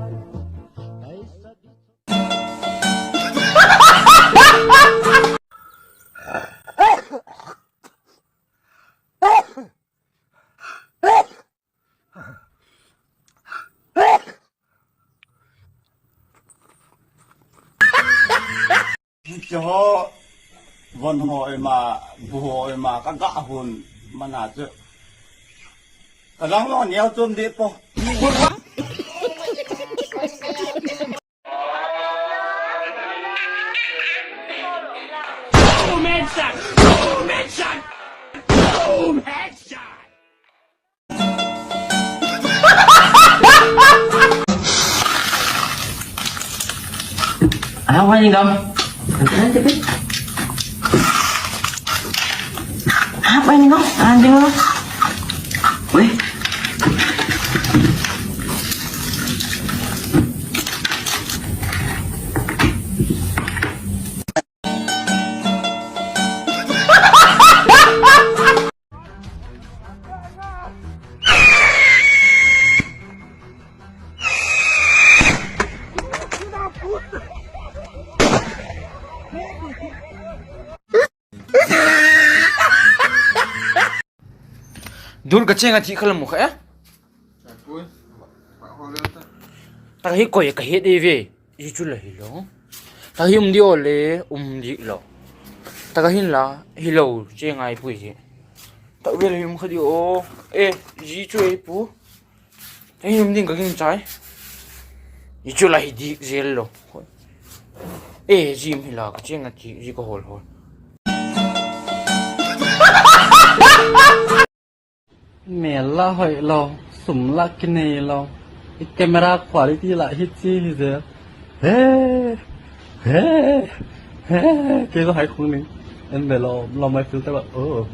Hiche ho, von ho ima, bu ho ima, ka ga hon mana chu. Ka lang lo neo chom de po. Boom headshot! Boom headshot! Boom headshot! Apa ini kau? Apa ini kau? Anjing lu. Weh. Dur ka chenga thi khalam kha e. Tahi koi ka he de ve. Ji chu la hilou. Tahi um di o le, um di lou. Taka hin la, hilou, chenga i pui ji. Tavel hi um kha di o. E, ji chu e pu. Tahi um ding ka ging chai. Ji chu la hi di zel lou. E, ji um hi la, ka chenga thi, ji ka hol hol. Mel la hoi lou, sum la kinei lou. I camera quality la hi chi hi je. He, he, he. Kei lo hai khung ning. En be lo, lo mai filter ba. Oh.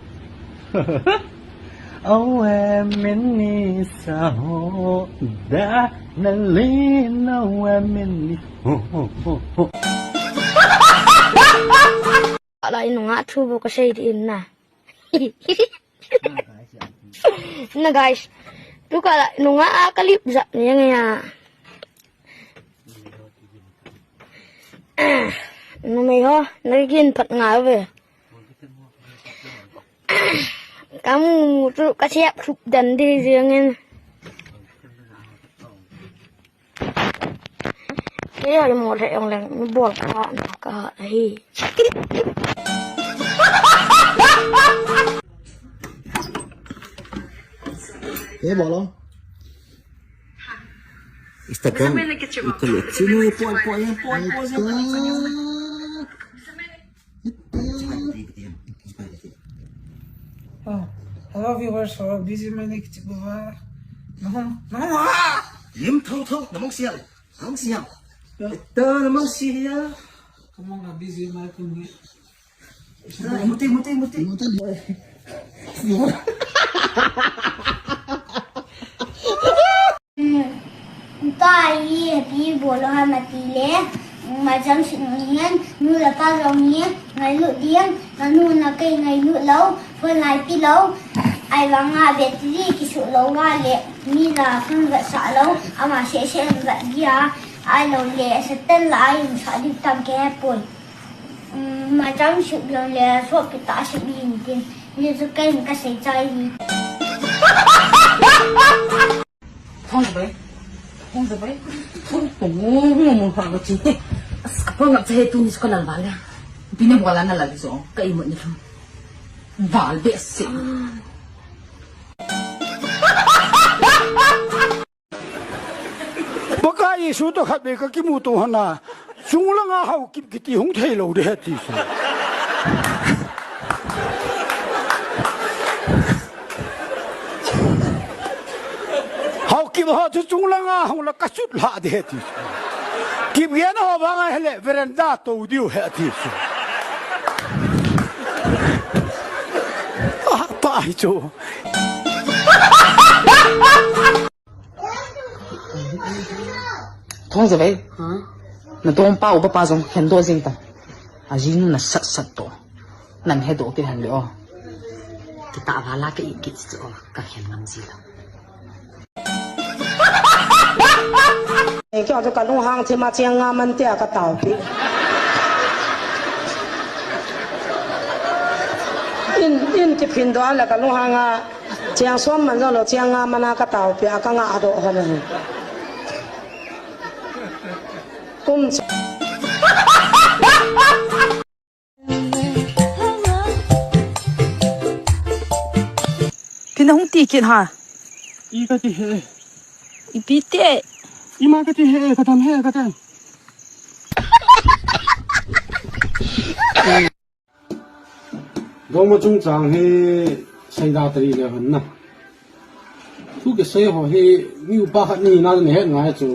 Awe mini sa ho da na le na we mini. Ho, ho, ho, ho. Ala inunga thu bu ka sei di in na. Na guys, tu ka nunga a kalip ja ni nge ya. Numei ho, na gin pat nga ve. Kamu tu ka siap khup dan di jeng in. Kei a i mo le ong leng, mi bol ka na ka hi. Kei bol lo. Instagram. Ito le. Sino po po po po. Oh. Hello viewers, for busy mane kichi bova. Nahong, nahong ha! Lim tho tho, namang siang. Namang siang. Ta namang siang. Kamang a busy ma kuni. Muti, muti, muti. Muti. Tua hi happy bolo ha mati le, macham sing hin, nu le pa jong hi, ngailut ding, nanu nakei ngailut lou, phone lai pi lou, ahivang a battery kisuh lou va le, mi la phone vetsah lou, ama seh seh vet dia, ahilou le, Satan la a insah ding tam kei hepoi. Macham sing jong le, sopi ta sing hin tin, ni chu kei kasei chai hi. Thong bai. Thong bai. Thong, thong, thong, thong, thong, thong, thong, as, ka pang ngap che he tu ni suka lal val ya. Pina bola na lal so, ka imut ni thong. Val be se. Pakai Jesu to khat be ka kimu to hana. Chunglanga Haokip kiti hung thei lou ding ahi ti chu. Haokip ho chu chunglanga hung la ka chut lha ding ahi ti chu. Kipgen ho vang ahile veranda to diu ahi ti chu. Ah, pa hi chu. Thong Zavei. Ha? Na dong pa upa pa jong khen do jing ta. A jing na sat sat to. Nan he do ki han le o. Kita vala ka i ki o ka khen ngam ji lo. Kyo to ka lunghang thima chiang nga man te a ka tao pi. In, in kiphin do a la ka lunghang a. Chiang som man jong lou, chiang nga man a ka tao pi a ka nga a do hon ahi. Kum ch- Pi na hung ti kit ha. I ka ti he. Ipi ti e. Ima ka ti he, ka dam he, ka dam. Dongma chungchang hi seida tari le hon na. Thu kisei ho hi mi upa khat ni na na het ngai chu.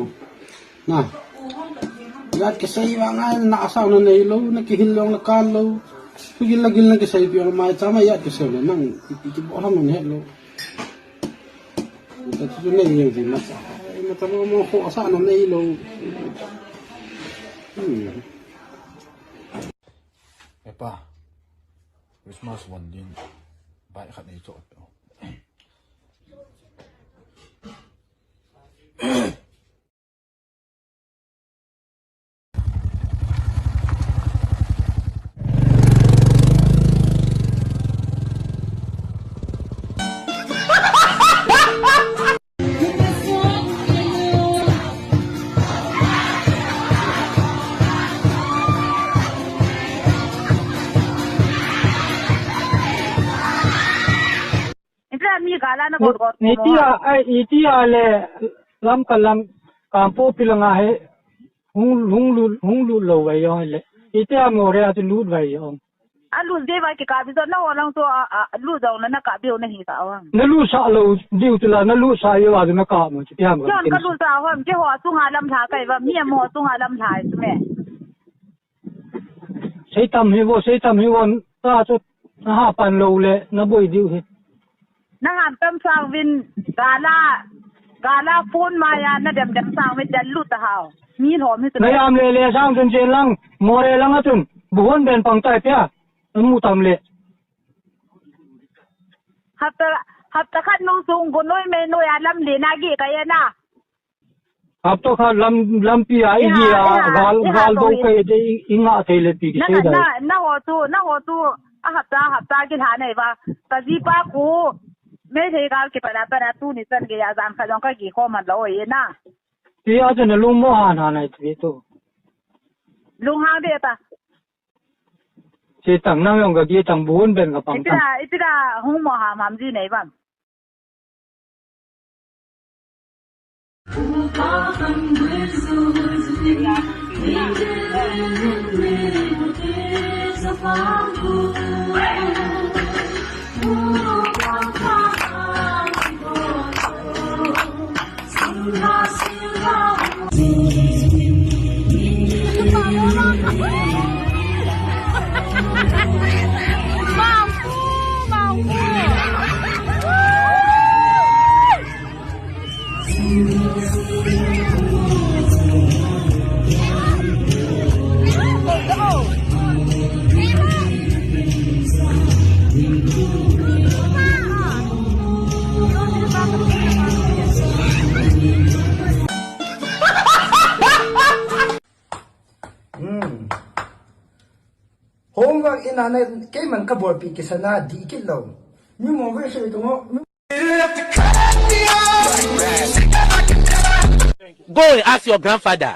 Na. Ijat kisei vang ngai na sa na nei lou, na kihil lou, na kal lou. Thu gil na gil na kisei pi mai cha mai ijat kisei na nang ipi ti bol ham na het lou. Ta chu nei jeng ji ma cha. Ai ma cha mo mo kho sa na nei lou. Hmm. Epa, Christmas von ding, bike khat nei cho. Itia mi gala na got got. Itia, ai, itia le lam ka lam kampo pilanga he hung, hung lut, hung lut lou vai yo le. Itia mo re a tu lut vai yo. A lut de vai ki ka bi zo na ho lang to a, a, lut zo na na ka bi na hi ka wa. Na lut sa lou, diu tu la, na lut sa yo a na ka mo ti ya mo. Yon ka lut sa ho, ki ho tu nga lam tha kai va, mi mo tu nga lam tha tu me. Seitam hi vo, seitam hi vo, ta chu na ha pan lou le, na boi diu hi. Na ham tam sang vin, gala, gala phone ma ya, na dem dem sang vin, dan lut ta hao. Mi lhom hi tu. Na yam le le sang chun chen lang, mo le lang a chun, bu hon ben pang tai pia, na mu tam le. Hapta, hapta khat nung sung gu noi me noi a lam le na gi ka ya na. Hapta khat lam, lampi a, i gi a, gal, gal bo kai de, i nga thei le pi ki sei da. Na, na ho tu, na ho tu, a hapta, hapta ki lha nei va. Ka ji pa ku, me thei gal ki pa na, pa na tu ni san ki ya jan kha jong ka gi kho man lo ye na. Pi a chun lung mo han han ai ti tu. Lung hang de ta. Che tang nang yong ka gi tang bun ben ka pang tang. Ipi da, ipi da, hung mo ha mam ji nei vam. Hmm. Homework ina na keiman kabolpi kisana di kit lou. Mi mo ve se tu mo. Go and ask your grandfather.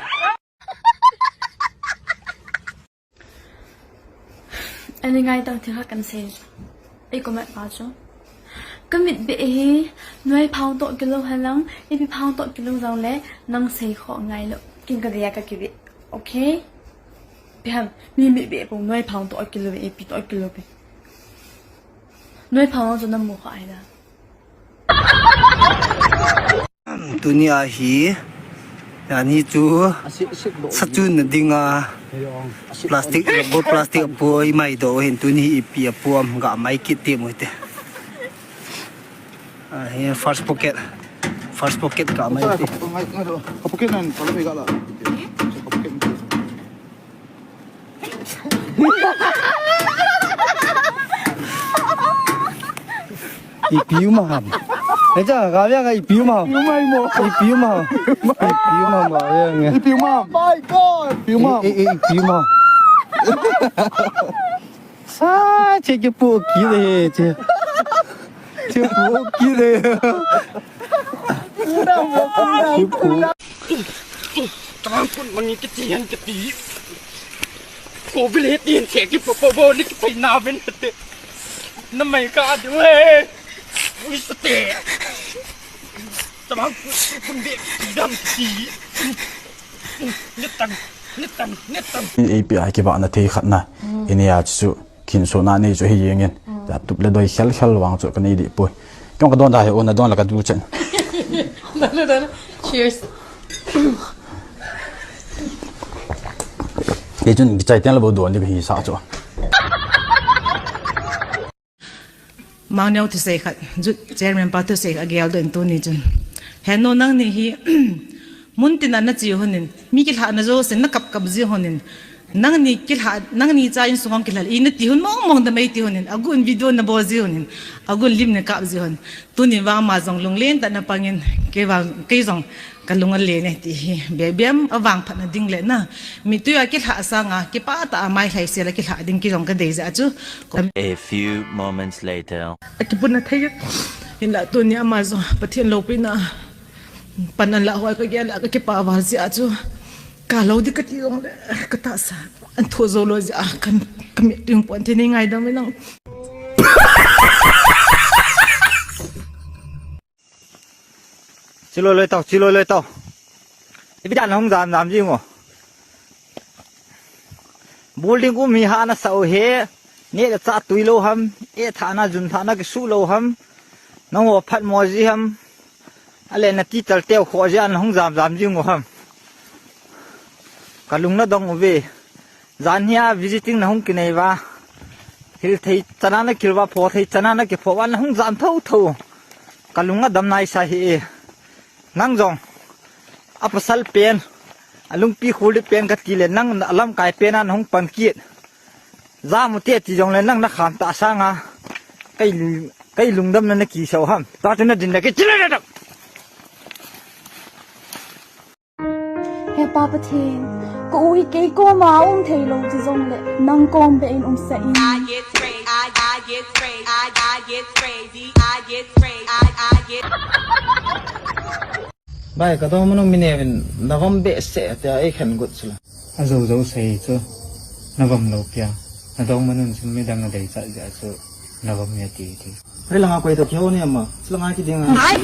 Ani ngai tang thil khat kan sei. Ei comment pa chu. Ka mit beh hi nuai phang toh kilou halang, ipi phang toh kilou jong le nang sei kho ngai lou. Kin ka dia ka kibi. Okay? Peham, mi mit beh pon nuai phang toh kilou, ipi toh kilou pe. Nuai phang chu na mu kha ai da. Tuni a hi, ani chu sachun na dinga plastic, rubber plastic apoi mai do hin tuni ipi apuam ga mai kit te mo te. Ah, hi first pocket, first pocket ga mai te. Ka pocket nan, ka lo ga la. Ka pocket. Ipi um ham. Echa, kavya ka ipi um ham. Ipi um ham. Ipi um ham. Ipi um ham, kavya nge. Ipi um ham. My God. Ipi um ham. Eh, eh, eh, ipi um ham. Sa, che ke po ki de, che. Che po ki de. Che po. Tangkun mangi kiti han kiti. Ko bile tin che ki po po bo ni ki pai na ven te. Na mai ka du he. Ui sa te. Tangkun kun de dam kiti. Ni tang, ni tang, ni tang. Ei pi ai ki ba na thei khat na. Ini a chu. Khin so na nei chu hi jeng in. Tap tup le doi khel khel vang chu ka nei di poi. Kong ka don da he o na don la ka du chen. Don, don, don. Cheers. Kei chun kichai ten la bo don di ka hi sa chu. Mang neo thusei khat, jut chairman pa thusei khat gel do in tuni chun. He nu nangni hi, mun tin a na chi honin, mi kilhah na jo sen na kap kap ji honin. Nangni kilha, nangni cha insung hong kilha, i na ti hun mong mong da mai ti hunin, agun video na bol ji hunin, agun lim na kap ji hun. Tuni vang ama jong lunglen tah na pangin, kei vang, kei jong ka lung alen e ti hi. Bebem a vang phat na ding le na. Mi tui a kilha sanga, kipah tah a mai lhai sel a kilha ding kei jong ka dei jeh chu. A few moments later. A kipun na thei. Hinla tuni ama jong Pathen loupina. Pan an la hoi ka gel a ka kipah val jeh chu. Ka lo di ka ti jong le, ka tahsa. An tho jo lo jeh a, kan, ka mit ding pon te ni ngaidam nang. Chi loi loi tau, chi loi loi tau. Ipi dan hung jam jam ji ngo. Building um hi ha na sa u he. Ne le cha tui lo ham, e tha na jun tha na ki su lo ham. Nang ho phat mo ji ham. Ale na ti tal teu kho jeh a na hung jam jam ji ngo ham. Ka lung na dong uve. Jan hi a visiting na hung kinei va. Hil thei chana na kil va, pho thei chana na kipho va na hung jam tho tho. Ka lung a dam nai sa hi e. Nang jong. A pasal pen. A lungpi khul di pen ka ti le nang a lamkai pen a na hung pan kit. Jam u te ti jong le nang na kham ta sanga. Kei, kei lungdam na na ki sau ham. Ta tu na din na ke chile da. He Pa Pathen, ka u hi kei koma um thei lo chi jong le, nang kom beh in um sah in. Bai, ka dong mano mi ne vin, na vom behseh, tia ei khen gut sula. A jo jo sei chu, na vom lo pia. Na dong mano chun mi dang a dei cha ja chu, na vom ya ti ti. Hei langa koi ta kihou ni ama. Chulanga kiding a. Ai.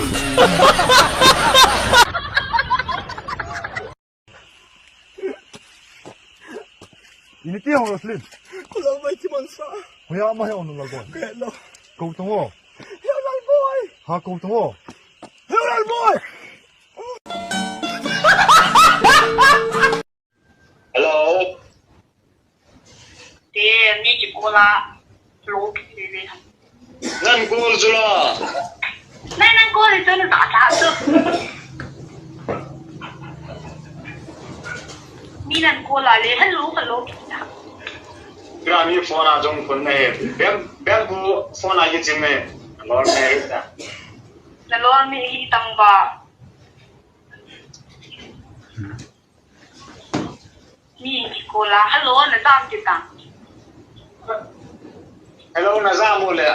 Ini ti hong lo slim. Kulo mai ti man sa. Hoya ma he on la goi. Hello. Ko to ho. Hello boy. Ha ko to ho. Hello boy. Hello. Te, mi kikola, lo ki le le. Nan kol jula. Nai nan kol jula ta ta tu. Mi nan kola le, hello, hello ki ta. Gra mi phone a jong phone na he. Bem, bem bu phone a ye jing ne. Lor ne he ta. Na lor mi hi tang ba. Mi kikola, hello, na jam ti ta. Hello, na jam u le.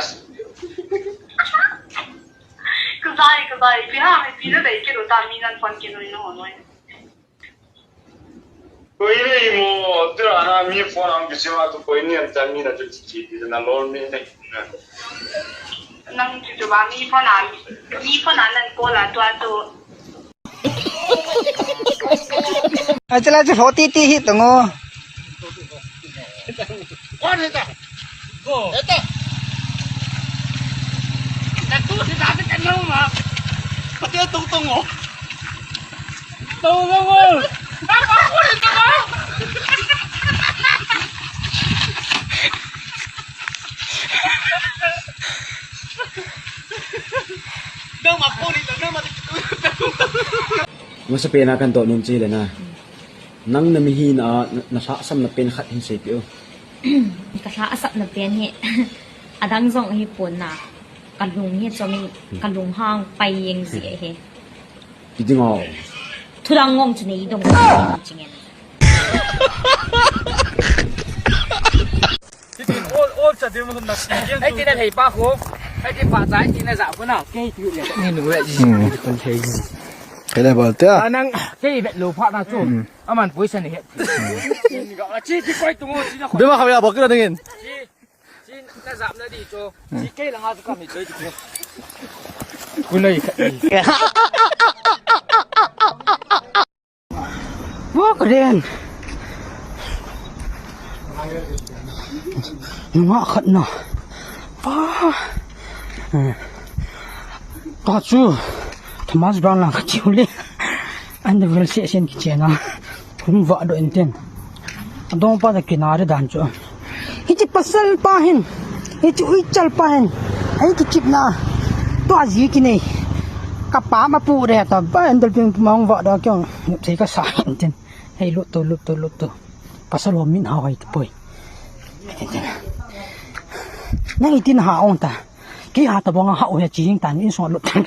Kazai, kazai, pi ha, mi pi na dai kilo ta, mi nan phone kilo no no. Koi le mo, tu ana mi phone ang kisi ma tu koi ni an ta mi na tu ti ti na lor mi ne. Nang tu tu ba mi phone a, mi phone a nan call a tu a tu. Acha la chu forty ti hi tongo. Kon hita? Go. Eta. Tatu si dati kanau ma. Pati tung tung o. Tung tung o. Apa ko hita ba? Nang ma ko hita, nang ma. Masa pena kan to nun chi le na. Nang na mihina a, na, na lhahsamna pen khat hin seipeh o. Ka lhahsamna pen hi, adang jong hi pon na. Ka lung hi chom in, ka lung hang pai jeng ji ahi. Ti ding o. Thu dang ngong chu nei dong chingen. All, all cha ding mo na. Ai ti na thei pa ko. Ai ti pa cha, ai ti na ja ko na. Kei ti le. Ni nu le. Hmm. Kon thei. Kei le bol te. A nang kei bet lo pha na chu. Hmm. Aman poisa ni he. Chi ti koi tu ngo chi na. Be ma kha ya bol kira dingin. Chi, chi na jap na di chu. Chi kei la nga chu ka mi choi ti. Ku nei kha. Wa ka den. Nunga khat na. Pa. Eh. Ka chu. Thomas Brown lang ka chiu le. An de vel se sen ki chena. Hung va do enten. Adong pa da kinare dan chu. Hichi pasal pa hin. Hichi uichal pa hin. Ai ki chip na. To aji ki nei. Ka pa ma pu re ta ba an dal ping ma hung va do kyong. Thei ka sa enten. Hei, lut to, lut to, lut to. Pasal ho min hao hai te poi. Nang itin ha ong ta. Kei ha ta bong ha o he chi jing tan in song lut tan.